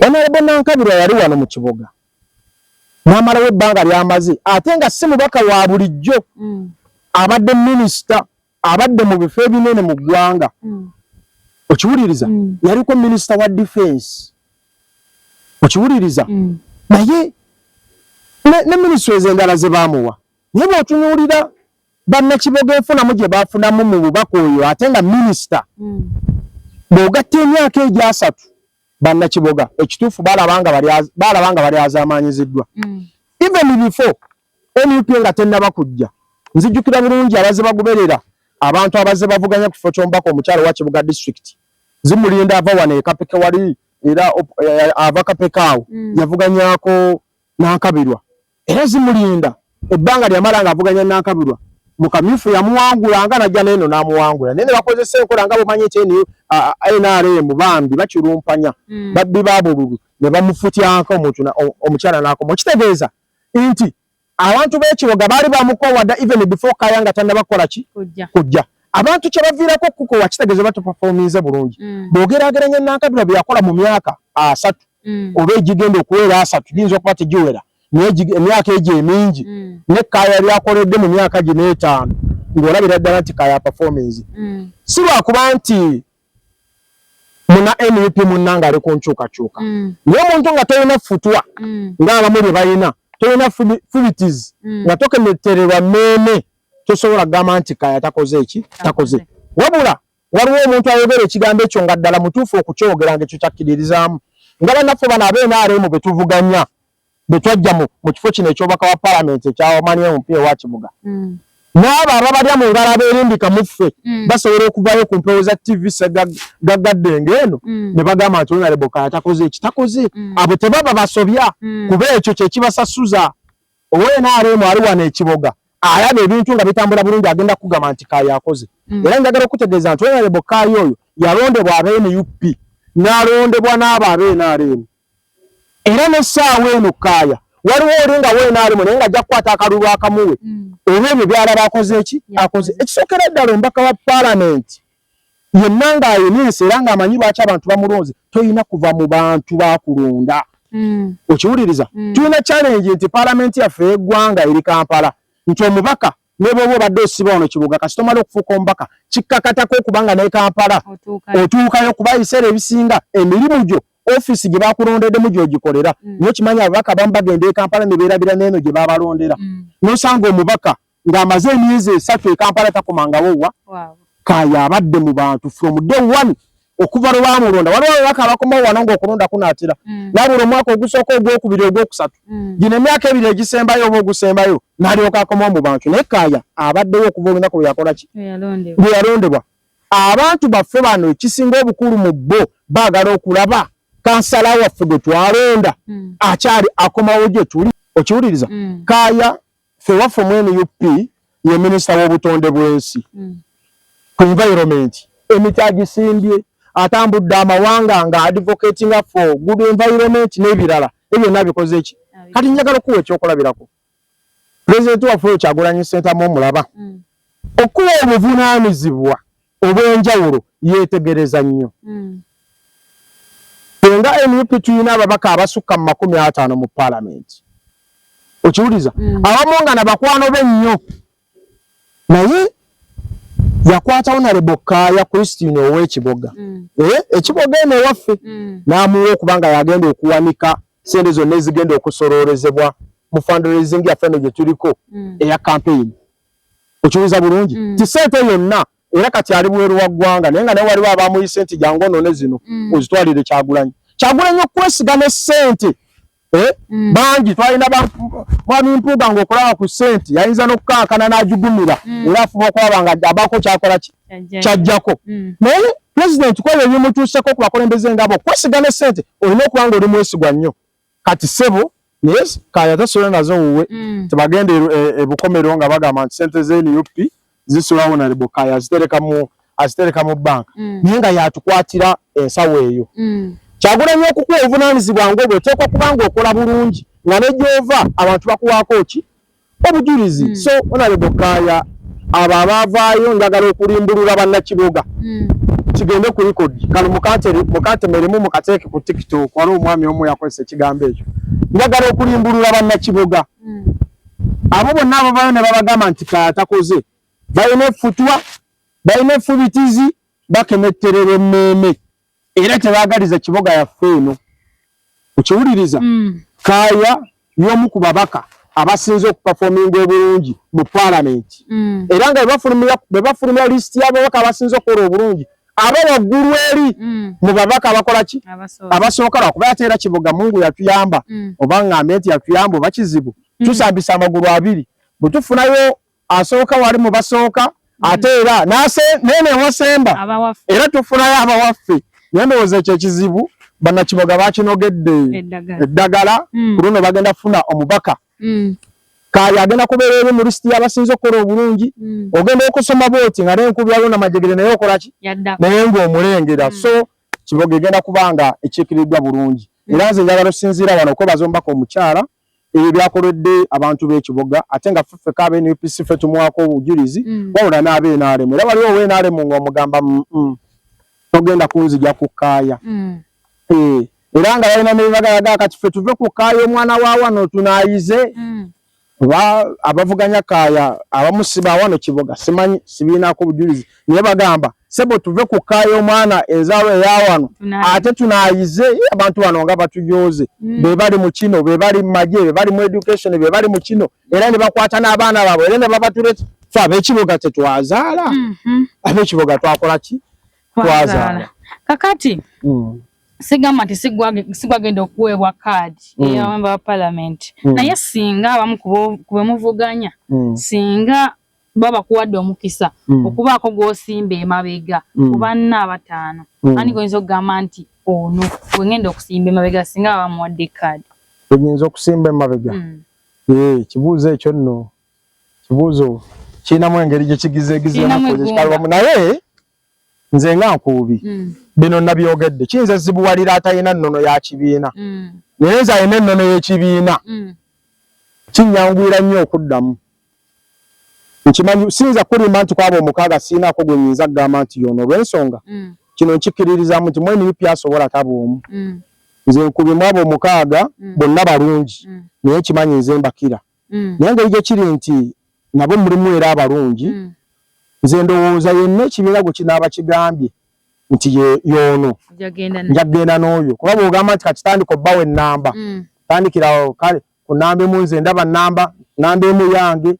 Honorable Nankabirwa yali wano mu Kiboga n'amalawo ebbanga ly'amaze, ate nga si mubaka wa bulijjo, abadde minisita, abadde mu bifo ebinene mu ggwanga. Okiwuliriza? Yaliko minisita wa defense, okiwuliriza? Naye ne ministries endala ze baamuwa, naye bw'otunuulira bannakiboga enfunamu gye baafunamu mu bubaka oyo ate nga minisita, bw'ogatta emyaka egyo 30, bannakiboga ekituufu balaba nga bali azaamaanyiziddwa. Even before NUP nga tennaba kujja, nzijjukira bulungi abazze bagoberera abantu abazze bavuganya ku kifo ky'omubaka omukyalo wa Kibuga district, Zimulinda ava wano e Kapeke wali, era ava Kapeke awo, yavuganyako Nankabirwa. Era Zimulinda ebbanga lyamala ng'avuganya Nankabirwa mu kamyufu yamuwangula, nga najja neeno n'amuwangula, naye ne bakozesa enkola nga bwemanyi nti NRM bambi bakirumpanya, babbi ba bululu, ne bamufutyanka omuntu omukyala n'akoma. Okitegeeza nti abantu b'ekiboga baali bamukowa dda even before Kaya nga tannaba kukola ki, kujja. Abantu kye baviirako okukukowa kitegeeza batuperforminze bulungi. Bw'ogeraageranya Nankabirwa bye yakola mu myaka 30 oba egigenda okuwera 30, giyinza okuba tegiwera, naye emyaka egyo emingi, ne Kaya lyakoledde mu myaka gino 5, ng'olabira ddala nti Kaya performance. Si lwakuba nti muna NUP munnange ali ku nkyukakyuka naye omuntu nga tolina futwa ng'abamu lye balina, tolina fubitizi nga tokemetererwa mmeeme, tosobola kugamba nti Kaaya takoze eki takoze. Wabula waliwo omuntu ayogera ekigambo ekyo nga ddala mutuufu okukyogera nga ekyo kyakkiririzaamu, nga bannaffe bano aba NRM be tuvuganya be twajja mu kifo kino eky'obubaka wa palamenti ekya Omani MP ewa Kibuga, n'abo ababalya mu ngalo abeerimbika mu ffe basobola okuvayo ku mpewo za TV segaggadde ng'eno ne bagamba nti Honorable Kaaya takoze eki takoze. Abo tebaba basobya, kuba ekyo kye kibasasuza. Owa NRM ali wano e Kiboga alaba ebintu nga bitambula bulungi, agenda kugamba nti Kaaya akoze. Era njagala okutegeeza nti Honorable Kaaya oyo yalondebwa aba NUP n'alondebwa n'abo aba NRM, era n'essaawa eno Kaaya waliwo oli nga wa NRM naye ng'ajja kukwata akalulu akamuwe olw'ebyo by'alaba akoze eki akoze. Ekisookera ddala, omubaka wa paalamenti yenna ng'ayina ensi era ng'amanyi lwaki abantu bamulonze, toyina kuva mu bantu bakulonda. Okiwuliriza? Tulina challenge nti paalamenti yaffe y'eggwanga eri Kampala, nti omubaka ne bw'oba obadde osiba wano Kibuga, kasita omala okufuuka omubaka kikkakatako okubanga ne Kampala otuukayo, kuba ebiseera ebisinga emirimu gyo ofiisi gye bakulondeddemu gy'ogikolera. Naye okimanyi ababaka abamu bagenda e Kampala ne beerabira n'eno gye babalondera, n'osanga omubaka ng'amaze emyezi 3 e Kampala takomangawo wa. Kaaya abadde mu bantu from day one okuva lwe bamulonda. Waliwo ababaka abakomawo wano ng'okulonda kunaatera, nabula omwaka ogusooka, ogwokubiri, ogwokusatu, gino emyaka 2 egisembayo oba ogusembayo n'alyoka akomawo mu bantu. Naye Kaaya abaddewo okuva olunaku lwe yakola ki, lwe yalondebwa. Abantu baffe bano ekisinga obukulu mu bo baagala okulaba kansala waffe gwe twalonda akyali akomawo gye tuli. Okiwuliriza? Kaaya ffe waffe mu NUP ye minisita w'obutonde bw'ensi, ku environment, emiti agisimbye, atambudde amawanga nga advocatinga for good environment n'ebirala ebyo byonna bikoze ki. Kati njagala okuwa ekyokulabirako, pulezidenti waffe oyo Kyagulanyi Ssentamu omulaba, okuwa obuvunaanyizibwa obw'enjawulo yeetegereza nnyo. Ffe nga NUP tulina ababaka abasukka mu 50 mu paalamenti. Okiwuliza? Abamu nga nabakwano be nnyo, naye yakwata Honorable Kaaya Christine ow'Ekiboga, Ekiboga eno ewaffe, n'amuwa okuba nga yagenda okuwanika sente zonna ezigenda okusoloolezebwa mu fundraising yaffe eno gye tuliko eya campaign. Okiwuliza bulungi? Ti sente yonna, era kati ali bweru wa ggwanga, naye nga naye waliwo abamuyise nti jangu onone zino ozitwalire Kyagulanyi. Kyagulanyi okwesiga ne ssente, eh? Bangi twalina mwami Mpuuga ng'okulaba ku ssente yayinza n'okukankana n'agigumira, era afuba okulaba nga abaako kyakola ki kyajjako. Naye pulezidenti kwebyo ebimutuuseko ku bakulembeze ngabo, okwesiga ne ssente olina okuba nga oli mwesigwa nnyo. Kati ssebo, naye Kaaya tasula nazo wuwe. Tebagenda ebukomero nga bagamba nti sente ze NUP zisula Honorable Kaaya, azitereka mu banka, naye nga yatukwatira ensawo eyo. Kyagulanyi okukuwa obuvunaanyizibwa ng'obwo, oteekwa kuba nga okola bulungi nga ne gy'ova abantu bakuwaako ki obujulizi. So Honorable Kaaya, abo abaavaayo njagala okulimbulula bannakiboga, kigende ku record kano mukantemeremu mukateeke ku TikTok. Waliwo omwami omu yakozesa ekigambo ekyo. Njagala okulimbulula bannakiboga, abo bonna abavaayo ne babagamba nti Kaaya takoze, balina effutwa, balina effubitizi, bakemettererwa emmeeme era tebaagaliza Kiboga yaffe eno. Okiwuliriza? Kaaya y'omu ku babaka abasinze okuperforminga obulungi mu paalamenti, era nga bwe bafulumya lisiti y'ababaka abasinze okukola obulungi, aba waggulu eri mu babaka abakola ki abasooka, lwakuba ate era Kiboga Mungu yatuyamba, oba ŋŋambe nti yatuyamba oba kizibu, tusambisa amagulu abiri. Bwe tufunayo asooka wali mu basooka, ate era nene ewasemba era tufunayo abawaffe. Naye ndowooza ekyo ekizibu bannakiboga bakinogedde eddagala. Ku luno bagenda kufuna omubaka Kaaya, agenda kubeera eri mu lisiti y'abasinze okukola obulungi. Ogenda okusoma bwoti nga n'enkubi waliwo namajegere, naye okola ki naye ng'omulengera. So Kiboga egenda kuba nga ekiikiriddwa bulungi. Era nze njagala osinziira wano okwebaza omubaka omukyala ebyo byakoledde abantu b'Ekiboga, ate nga ffe ffeka aba NUP ffe tumuwaako obujulizi, wabula n'aba NRM. Era waliwo owa NRM ng'omugamba, "Togenda kunzija ku Kaaya." Era nga balina nebibagalaga kati ffe tuve ku Kaaya, omwana wa wano tunaayize. Oba abavuganya Kaaya abamu siba wano Kiboga, simanyi, sibiinaako bujulizi, naye bagamba sebo tuve ku Kaaya omwana enzaalwa eya wano ate tunaayize abantu bano nga batujooze. Be bali mu kino, be bali mu magye, be bali mu education, be bali mu kino, era ne bakwata n'abaana baabwe era ne babatuleta. Ffe ab'Ekiboga tetwazaala? Ab'Ekiboga twakola ki? Twazaala. Kakati sigamba nti sigwagenda okuweebwa kaadi ey'abamemba ba palamenti, naye singa abamu ku bemuvuganya singa baba bakuwadde omukisa okubaako gw'osimba emabega ku banna abataano, ani goyinza okugamba nti ono gwengenda okusimba emabega singa baba bamuwadde kaadi? Oyinza okusimba emabega? Kibuuzo ekyo nno kibuuzo kirinamu engeri gye kigizeegizeemu, naye nze nga Nkuubi bino nabyogedde kiyinza zibuwalira atalina nnono ya kibiina, naye nze alina ennono y'ekibiina kinnyanguyira nnyo okuddamu. Nkimanyi siyinza kulimba nti kwabo omukaaga siinaako gwe nnyinza kugamba nti yono, olw'ensonga kino nkikkiririzaamu nti mu NUP asobola taba omu. Nze Nkubi mu abo omukaaga bonna balungi, naye nkimanyi nze mbakira, naye engeri gye kiri nti nabo mulimu era abalungi, nze ndowooza yenna ekibiina gwe kinaaba kigambye nti y'ono nja kugenda n'oyo, kuba bw'ogamba nti kakitandika obbawo ennamba, tandikirawo kale ku namba emu, nze ndaba namba emu yange,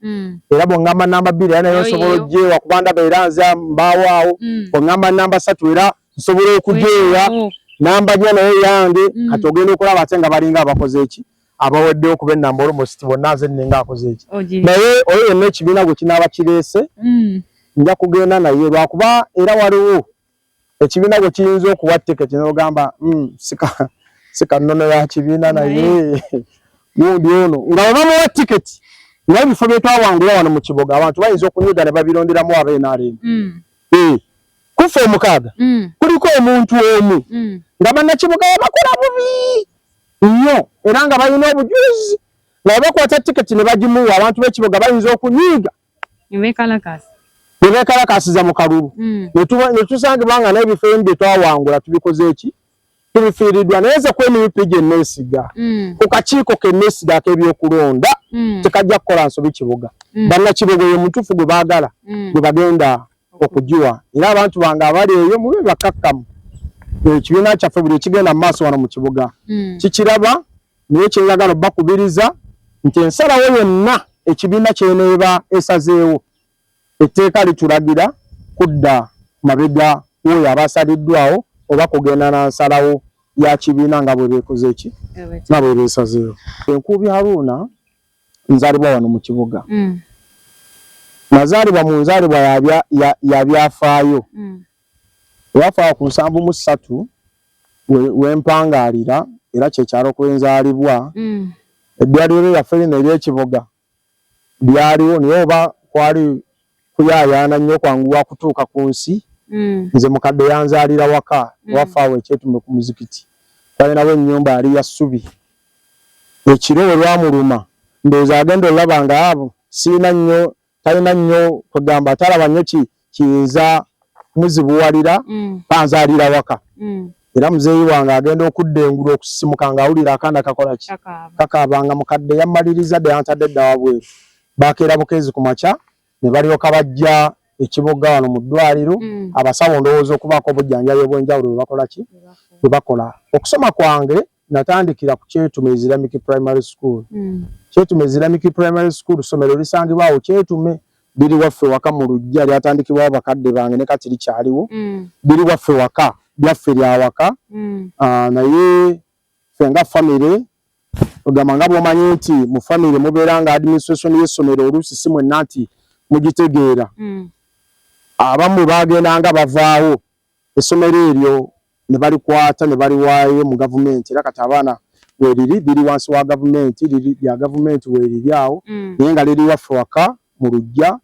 era bw'oŋŋamba namba 2 era nayo nsobola ogyewa kuba ndaba era nze mbaawo awo, bw'oŋŋamba namba 3 era nsobola okugyewa, namba 4 nayo yange. Kati ogenda okulaba ate nga balinga abakoze eki abaweddewo kuba ennamba almost bonna nze nninga akoze eki, naye oyo yenna ekibiina gwe kinaaba kireese nja kugenda naye, lwakuba era waliwo ekibiina gwe kiyinza okuwa tiketi n'ogamba sika nnono ya kibiina, naye gundi ono nga bwe bamuwa tiketi, naye ebifo bye twawangula wano mu Kiboga abantu bayinza okunyiga ne babironderamu aba NRM. Kufa omukaaga kuliko omuntu omu nga bannakiboga babakola bubi nnyo era nga balina obujulizi, nga bakwata tiketi ne bagimuwa, abantu b'Ekiboga bayinza okunyiiga ne beekalakasiza mu kalulu, ne tusangibwa nga n'ebifo ebimu bye twawangula tubikoze eki tubifiiriddwa. Naye nze ku NUP gye neesiga, ku kakiiko ke neesiga ak'ebyokulonda, tekajja kukola nsobi Kiboga. Bannakiboga oyo mutuufu gwe baagala gwe bagenda okugiwa, era abantu bange abali eyo mube bakkakkamu. Ekibiina kyaffe buli ekigenda mu maaso wano mu Kibuga kikiraba, naye kyenjagala obbakubiriza nti ensalawo yonna ekibiina kyeneeba esazeewo, etteeka litulagira kudda mabega w'oyo aba asaliddwawo oba kugenda na nsalawo ya kibiina nga bwe beekoze eki nga bwe beesazeewo. Enkuubi Haruna, nzaalibwa wano mu Kibuga. Nazaalibwa mu nzaalibwa ya byafaayo. Ewaffe ku 73 wempangaalira, era kyekyalo kwenzaalibwa. Eddwaliro lyaffe lino ery'Ekiboga lyaliwo, naye oba kwali kuyaayaana nnyo kwanguwa kutuuka ku nsi, nze mukadde yanzaalira waka ewaffe awo ekyetume ku muzikiti. Twalinawo ennyumba yali ya ssubi. Ekiro we lwamuluma, ndowooza agenda olaba nga abo siina nnyo, talina nnyo kwegamba talaba nnyo kiyinza muzibuwalira, banzaalira waka. Era muzeeyi wange agenda okudda engulu okusisimuka ng'awulira akaana kakola ki, kakaabanga. Mukadde yammaliriza dda, yantadde dda wabweru. Bakeera bukeezi ku makya ne balyoka bajja Ekiboga wano mu ddwaliro, abasawo ndowooza okubaako obujjanjabi obw'enjawulo bwe bakola ki bwe bakola. Okusoma kwange natandikira ku Kyetume Islamic Primary School. Kyetume Islamic Primary School ssomero lisangibwa awo Kyetume, liri waffe waka mu luggya, lyatandikibwawo bakadde bange ne kati likyaliwo. Liri waffe waka, lyaffe lya waka. Naye ffe nga famire, ogamba nga bw'omanyi nti mu famire mubeera nga administration y'essomero oluusi si mwenna nti mugitegeera. Abamu baagendanga bavaawo, essomero eryo ne balikwata ne baliwaayo mu gavumenti, era kati abaana weeriri liri wansi wa gavumenti, liri lya gavumenti weeriri awo, naye nga liri waffe waka mu luggya.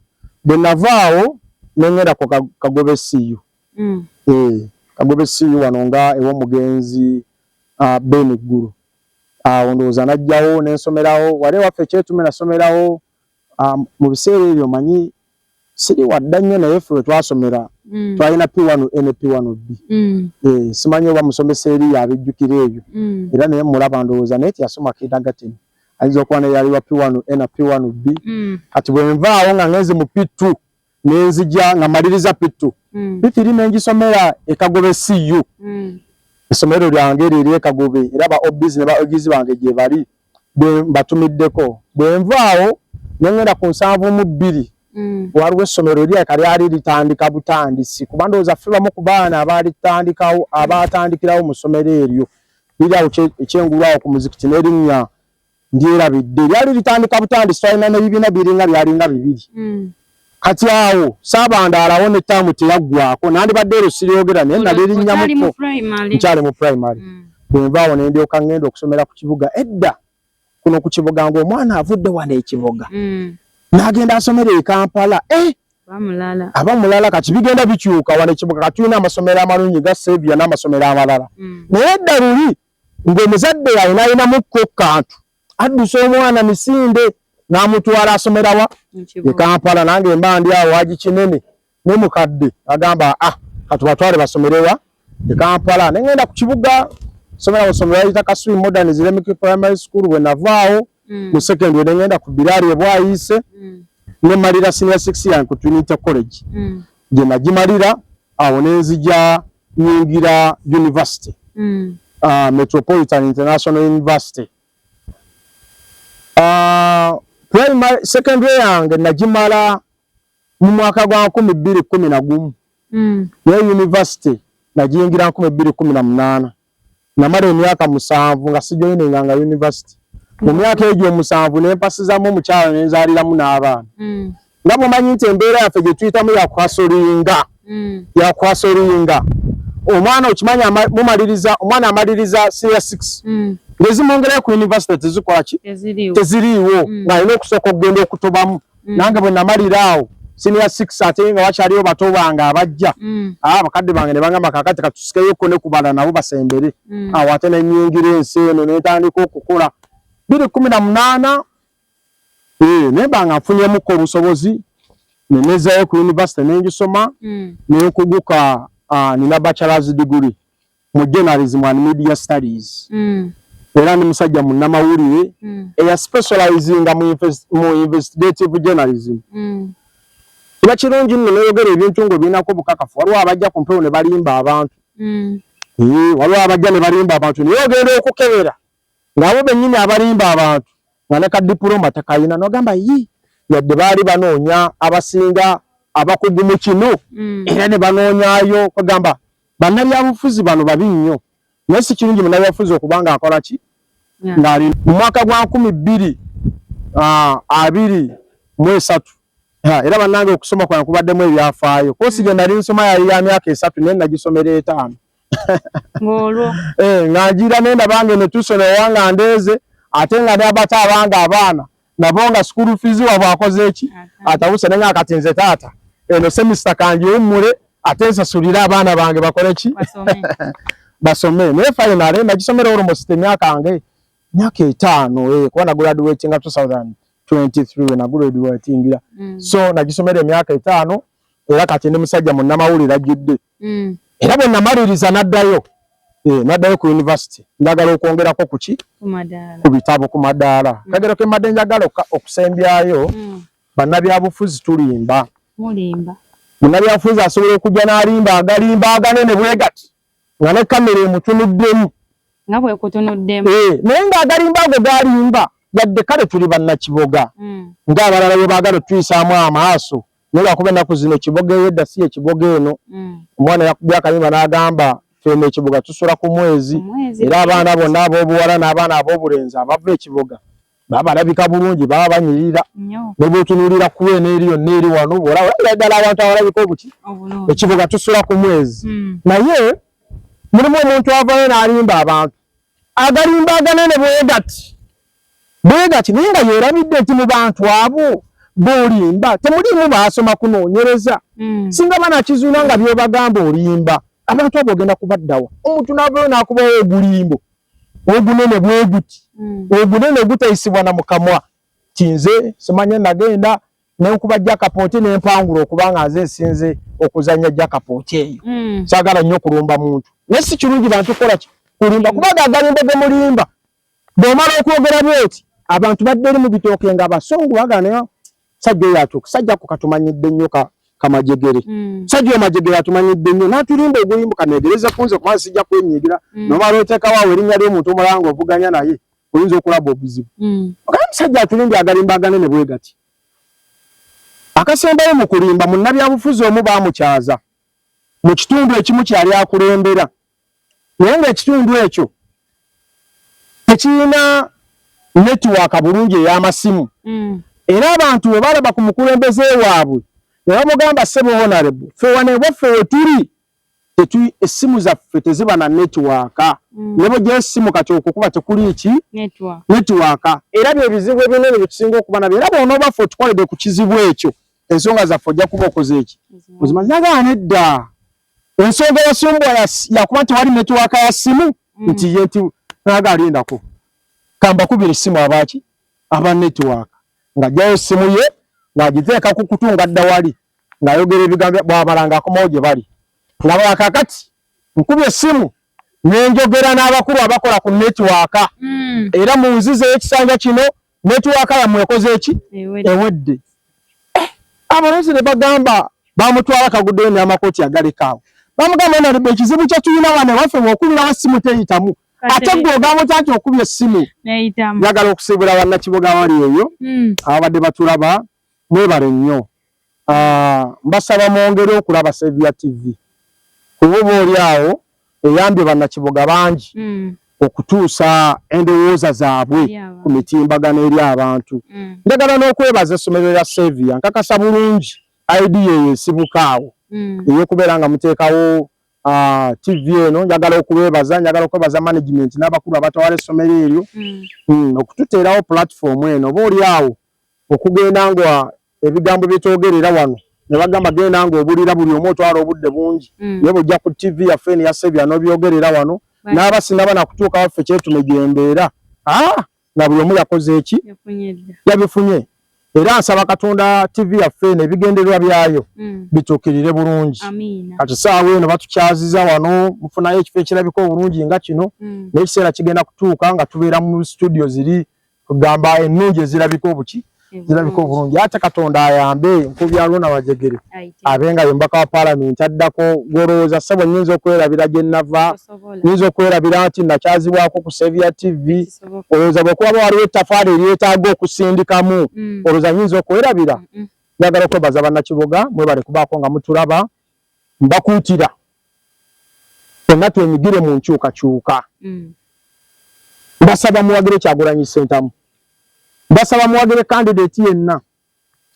Bwe navaawo ne ŋŋenda ku Kagobe CU. Kagobe CU wano nga ew'omugenzi Ben Ggulu. Awo ndowooza najjawo ne nsomerawo wali ewaffe Kyetume, nasomerawo mu biseera ebyo omanyi siri wadda nnyo, naye ffe we twasomera twalina P1 A ne P1 B. Simanyi oba musomesa eri yabijjukira ebyo, era naye mulaba ndowooza naye teyasoma kindergarten. Ayinza okuba naye yali wa P1 A na P1 B. Kati bwe nvaawo nga ngenze mu P2 nenzija nga maliriza P2. P3 nengisomera e Kagobe CU. Essomero lyange eryo ery'e Kagobe era ba OBs ne ba OGs bange gye bali bwe mbatumiddeko. Bwe nvaawo ne ngenda ku 72 waliwo essomero eryaleka lyali litandika butandisi kuba ndowooza ffe bamu ku baana abaalitandikawo abaatandikirawo mu ssomero eryo liri awo ekyengulu awo ku muzikiti n'erinnya ndyerabidde lyali litandika butandisi twalina n'ebibiina biringa byalinga bibiri. Kati awo saabandaalawo ne ttaamu teyaggwako nandibadde eryo siryogera naye nalirinnyamuko nkyali mu primary. Bwe nvaawo ne ndyoka ngenda okusomera ku kibuga edda kuno ku Kiboga ng'omwana avudde wano e Kiboga n'agenda asomera e Kampala aba mulala. Kati bigenda bikyuka wano e Kiboga kati tulina amasomero amalungi ga Saviour n'amasomero amalala. Naye edda luli ng'omuzadde alina alinamukko kantu addusa omwana misinde n'amutwala asomerawa e Kampala. Nange mba ndi awo Haji Kinene ne mukadde agamba katubatwale basomerewa e Kampala. Ne ngenda ku kibuga somera mu ssomero bayita Kasui Modern Islamic Primary School. Bwe navaawo mu secondary ne ngenda ku Bilali e Bwayiise ne malira senior 6 yange ku Trinity College gye nagimalira. Awo ne nzija nyingira university, Metropolitan International University. Primary secondary yange nagimala mu mwaka gwa 2011. Naye university nagiyingira 2018. Namala emyaka 7 nga sijoyininga nga university. Mu myaka egyo 7 nempasizaamu omukyala nenzaaliramu n'abaana. Nga bw'omanyi nti embeera yaffe gye tuyitamu yakuhasolinga yakuhasolinga omwana okimanyi mumaliriza omwana amaliriza senior 6 ng'ezimwongerayo ku university tezikola ki teziriiwo ng'alina okusooka okugenda okutobamu. Nange bwe namalira awo senior 6 ate nga wakyaliyo bato bange abajja, abakadde bange ne bangamba kaakati katusikeyokko ne kubala nabo basembere. Awo ate ne nnyingira ensi eno ne ntandika okukola 2018 naye mba nga nfunyemukko obusobozi ne nezzaayo ku university ne ngisoma ne nkuguka. Nina bachelor's degree mu journalism and media studies era ndi musajja munnamawulire eya specializinga mu investigative journalism. Kiba kirungi nno noyogera ebintu ng'obirinako obukakafu. Waliwo abajja ku mpewo ne balimba abantu. Waliwo abajja ne balimba abantu naye ogenda okukebera ng'abo bennyini abalimba abantu nga ne ka diploma takayina n'ogamba yi yadde baali banoonya abasinga abakugu mu kino era ne banoonyaayo kwegamba bannabyabufuzi bano babi nnyo naye si kirungi munnabyabufuzi okuba nga akola ki ng'ali mu mwaka gwa 2023. Era bannange okusoma kwange kubaddemu ebyafaayo. Course gye nali nsoma yali ya myaka 3 naye nagisomera 5. Ng'olwo Nga ngira ne ndaba nga eno tusoma ewa nga ndeeze ate nga n'abato abange abaana nabo nga school fees waabwe akoze eki atabuse naye nga kati nze taata eno semester kangiwummule ate nsasulire abaana bange bakole ki basome. Naye finally nagisomera almost emyaka nge myaka 5 kuba nagraduatinga 2023 we nagraduatingira. So nagisomera emyaka 5 era kati ndi musajja munnamawulire ajjudde. Era bwe namaliriza naddayo naddayo ku university njagala okwongerako ku ki ku bitabo ku madaala. Kagero ke mbadde njagala okusembyayo bannabyabufuzi tulimba. Munnabyabufuzi asobola okujja n'alimba agalimba aganene bwe gati nga ne kamera emutunuddemu nga bwekutunuddemu naye ng'agalimba ago galimba yadde kale tuli bannakiboga ng'abalala bwe baagala otuyisaamu amaaso naye lwakuba ennaku zino Kiboga ey'edda si ye Kiboga eno. Omwana yakubye akayimba n'agamba ffenna ekibuga tusula ku mwezi era abaana bonna ab'obuwala n'abaana ab'obulenzi abava ekibuga baba balabika bulungi baba banyirira ne bw'otunuulira ku eno eri yonna eri wano olabira ddala abantu abalabika obuki ekibuga tusula ku mwezi. Naye mulimu omuntu avaayo n'alimba abantu agalimba aganene bwe gati bwe gati naye nga yeerabidde nti mu bantu abo b'olimba temuliimu baasoma kunoonyereza. Singa banakizuula nga by'obagamba olimba abantu abo ogenda kubaddawa. Omuntu n'avaayo n'akubawo ogulimbo ogunene bwe guti ogunene ogutayisibwa na mukamwa ti nze simanye nagenda nenkuba jackpot nempangula okubanga nze nsinze okuzannya jackpot eyo. Saagala nnyo kulumba muntu naye si kirungi bantu kukola ki kulimba kubanga agalimba ge mulimba bw'omala okwogera bw'oti. Abantu badde eri mu bitooke nga basungu bagala naye sajja oyo atuuka sajja ako katumanyidde nnyo kamajegere. Sajja oyo majegere atumanyidde nnyo n'atulimba ogulimba kaneegereze ku nze kubanga sijja kwenyigira. N'omala oteekawo awo erinnya ly'omuntu omulala ng'ovuganya naye oyinza okulaba obuzibu. Ogamba musajja atulimbye agalimba aganene bwe gati. Akasembayo mu kulimba munnabyabufuzi omu baamukyaza mu kitundu ekimu kye yali akulembera naye ng'ekitundu ekyo tekirina netiwaaka bulungi ey'amasimu. Era abantu bwe balaba ku mukulembeze waabwe ne bamugamba ssebo Honorable ffe wano ewaffe we tuli essimu zaffe teziba na netiwaaka. Ne bw'oggyayo essimu kati okwo kuba tekuli ki netiwaaka. Era bye bizibu ebinene bye tusinga okuba nabyo era bw'onooba ffe otukoledde ku kizibu ekyo ensonga zaffe ojja kuba okoze eki ozimanyi. Nagamba nedda ensonga yasumbwa yakuba nti wali netiwaaka ya ssimu nti ye nti naga alindako kambakubira essimu abaaki aba netiwaaka ng'aggyayo essimu ye ng'agiteeka ku kutu ng'adda wali ng'ayogera ebigambo bw'amala ng'akomawo gye bali nga bwakakati nkubye essimu ne njogera n'abakulu abakola ku netiwaaka. Era mu nzizi ey'ekisanja kino netiwaaka yammwe ekoze eki ewedde. Abalonzi ne bagamba bamutwala kaguddeyo n'amakooti agaleka awo bamugamba nalibba ekizibu kye tulina wano ewaffe bw'okubirawo essimu teyitamu ate gwe ogamba otya nti okubye essimu. Njagala okusiibula bannakiboga abali eyo ababadde batulaba mwebale nnyo. Mbasaba mwongere okulaba Saviour TV kuba oba oli awo eyambye bannakiboga bangi okutuusa endowooza zaabwe ku mitimbagano eri abantu. Njagala n'okwebaza essomero lya Saviour nkakasa bulungi idea eyo esibuka awo ey'okubeera nga muteekawo TV eno. Njagala okubeebaza, njagala okwebaza management n'abakulu abatwala essomero eryo okututeerawo platform eno oba oli awo okugenda nga ebigambo bye twogerera wano ne bagamba genda ng'obulira buli omu otwala obudde bungi naye bw'ojja ku TV yaffe eno eya Saviour n'obyogerera wano n'aba sinaba na kutuuka waffe kyetume gye mbeera nga buli omu yakoze eki yabifunye. Era nsaba Katonda TV yaffe eno ebigendererwa byayo bituukirire bulungi. Kati ssaawa eno batukyaziza wano mufunayo ekifo ekirabika obulungi nga kino naye ekiseera kigenda kutuuka nga tubeera mu studio ziri kugamba ennungi ezirabika obuki zirabika obulungi. Ate Katonda ayambe Nkubi Haruna Majegere abe nga ye mubaka wa paalamenti addako. Gw'olowooza ssebo nnyinza okwerabira gye nnava, nnyinza okwerabira nti nakyazibwako ku Saviour TV. Olowooza bwe kuba waliwo ettafaali eryetaaga okusindikamu olowooza nnyinza okwerabira? Njagala okwebaza bannakiboga mwebale kubaako nga mutulaba. Mbakuutira ffenna twenyigire mu nkyukakyuka. Mbasaba muwagire Kyagulanyi Ssentamu. Mbasaba muwagire kandidate yenna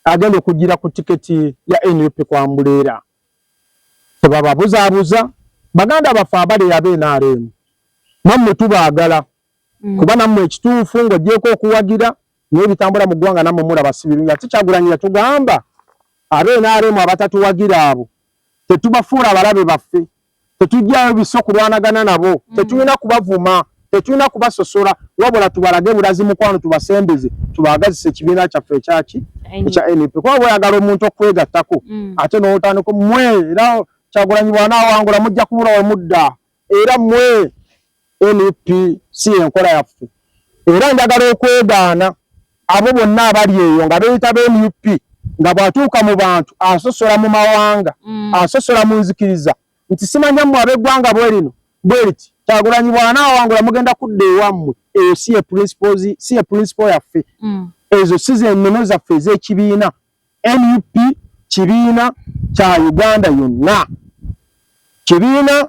agenda okujjira ku tiketi ya NUP kwa Mbuleera. Tebababuzaabuza baganda baffe abali aba NRM, nammwe tubaagala kuba nammwe ekituufu ng'oggyeeko okuwagira naye ebitambula mu ggwanga nammwe mulaba si birungi. Ate Kyagulanyi yatugamba aba NRM abatatuwagira abo tetubafuula balabe baffe, tetujjaayo biso kulwanagana nabo, tetulina kubavuma, tetulina kubasosola, wabula tubalage bulazi mukwano, tubasembeze, tubaagazise ekibiina kyaffe ekyaki ekya NUP. Kuba bw'oyagala omuntu okwegattako ate n'otandika mmwe, era Kyagulanyi bw'anaawangula mujja kubula we mudda, era mmwe NUP si y'enkola yaffe. Era njagala okwegaana abo bonna abali eyo nga beeyita ba NUP nga bw'atuuka mu bantu asosola mu mawanga, asosola mu nzikiriza nti simanya mmwe ab'eggwanga bwe lino bwe liti, Kyagulanyi bw'anaawangula mugenda kudda ewammwe. Eyo si ye principles, si ye principle yaffe. Ezo si ze nnono zaffe ez'ekibiina. NUP kibiina kya Uganda yonna. Kibiina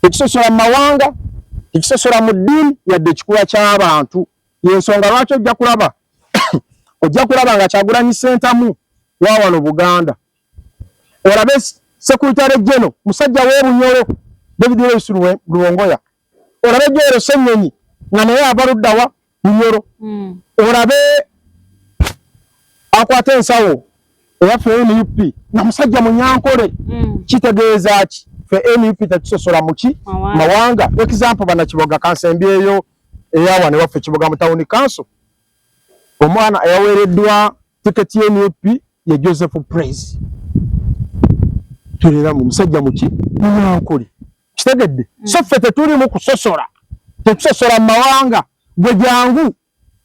tekisosola mu mawanga, tekisosola mu ddiini yadde ekikula ky'abantu. Y'ensonga lwaki ojja kulaba ojja kulaba nga Kyagulanyi Ssentamu wa wano Buganda. Olabe Secretary General musajja w'Obunyoro David Lewis Lubongoya. Olabe Joel Ssenyonyi nga naye ava ludda wa Bunyoro. Olabe akwata ensawo eyaffe NUP nga musajja Munyankole. Kitegeeza ki? Ffe NUP tetusosola mu ki mawanga. Example bannakiboga kansembyeyo eya wano ewaffe Kiboga mu town council, omwana eyaweereddwa tiketi ya NUP ye Joseph Praise. Tulina mu musajja muki Munyankole. Kitegedde? So ffe tetulimu kusosola, tetusosola mu mawanga. Gwe jangu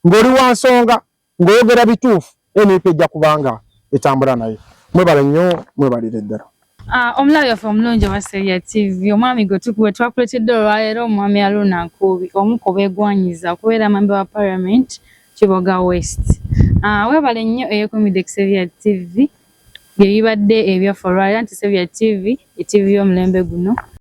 Ng'oli wa nsonga, ng'oyogera bituufu, NUP ejja kubanga etambula naye. Mwebale nnyo, mwebalire ddala. Omulabi waffe omulungi owa Saviour TV, omwami gwe tukuwe twakuleetedde olwaleero omwami Haruna Nkuubi, omu ku beegwanyiza okubeera member wa Parliament Kiboga West. Weebale nnyo eyeekuumidde ku Saviour TV, bye bibadde ebyaffe olwaleero nti Saviour TV, e TV y'omulembe guno.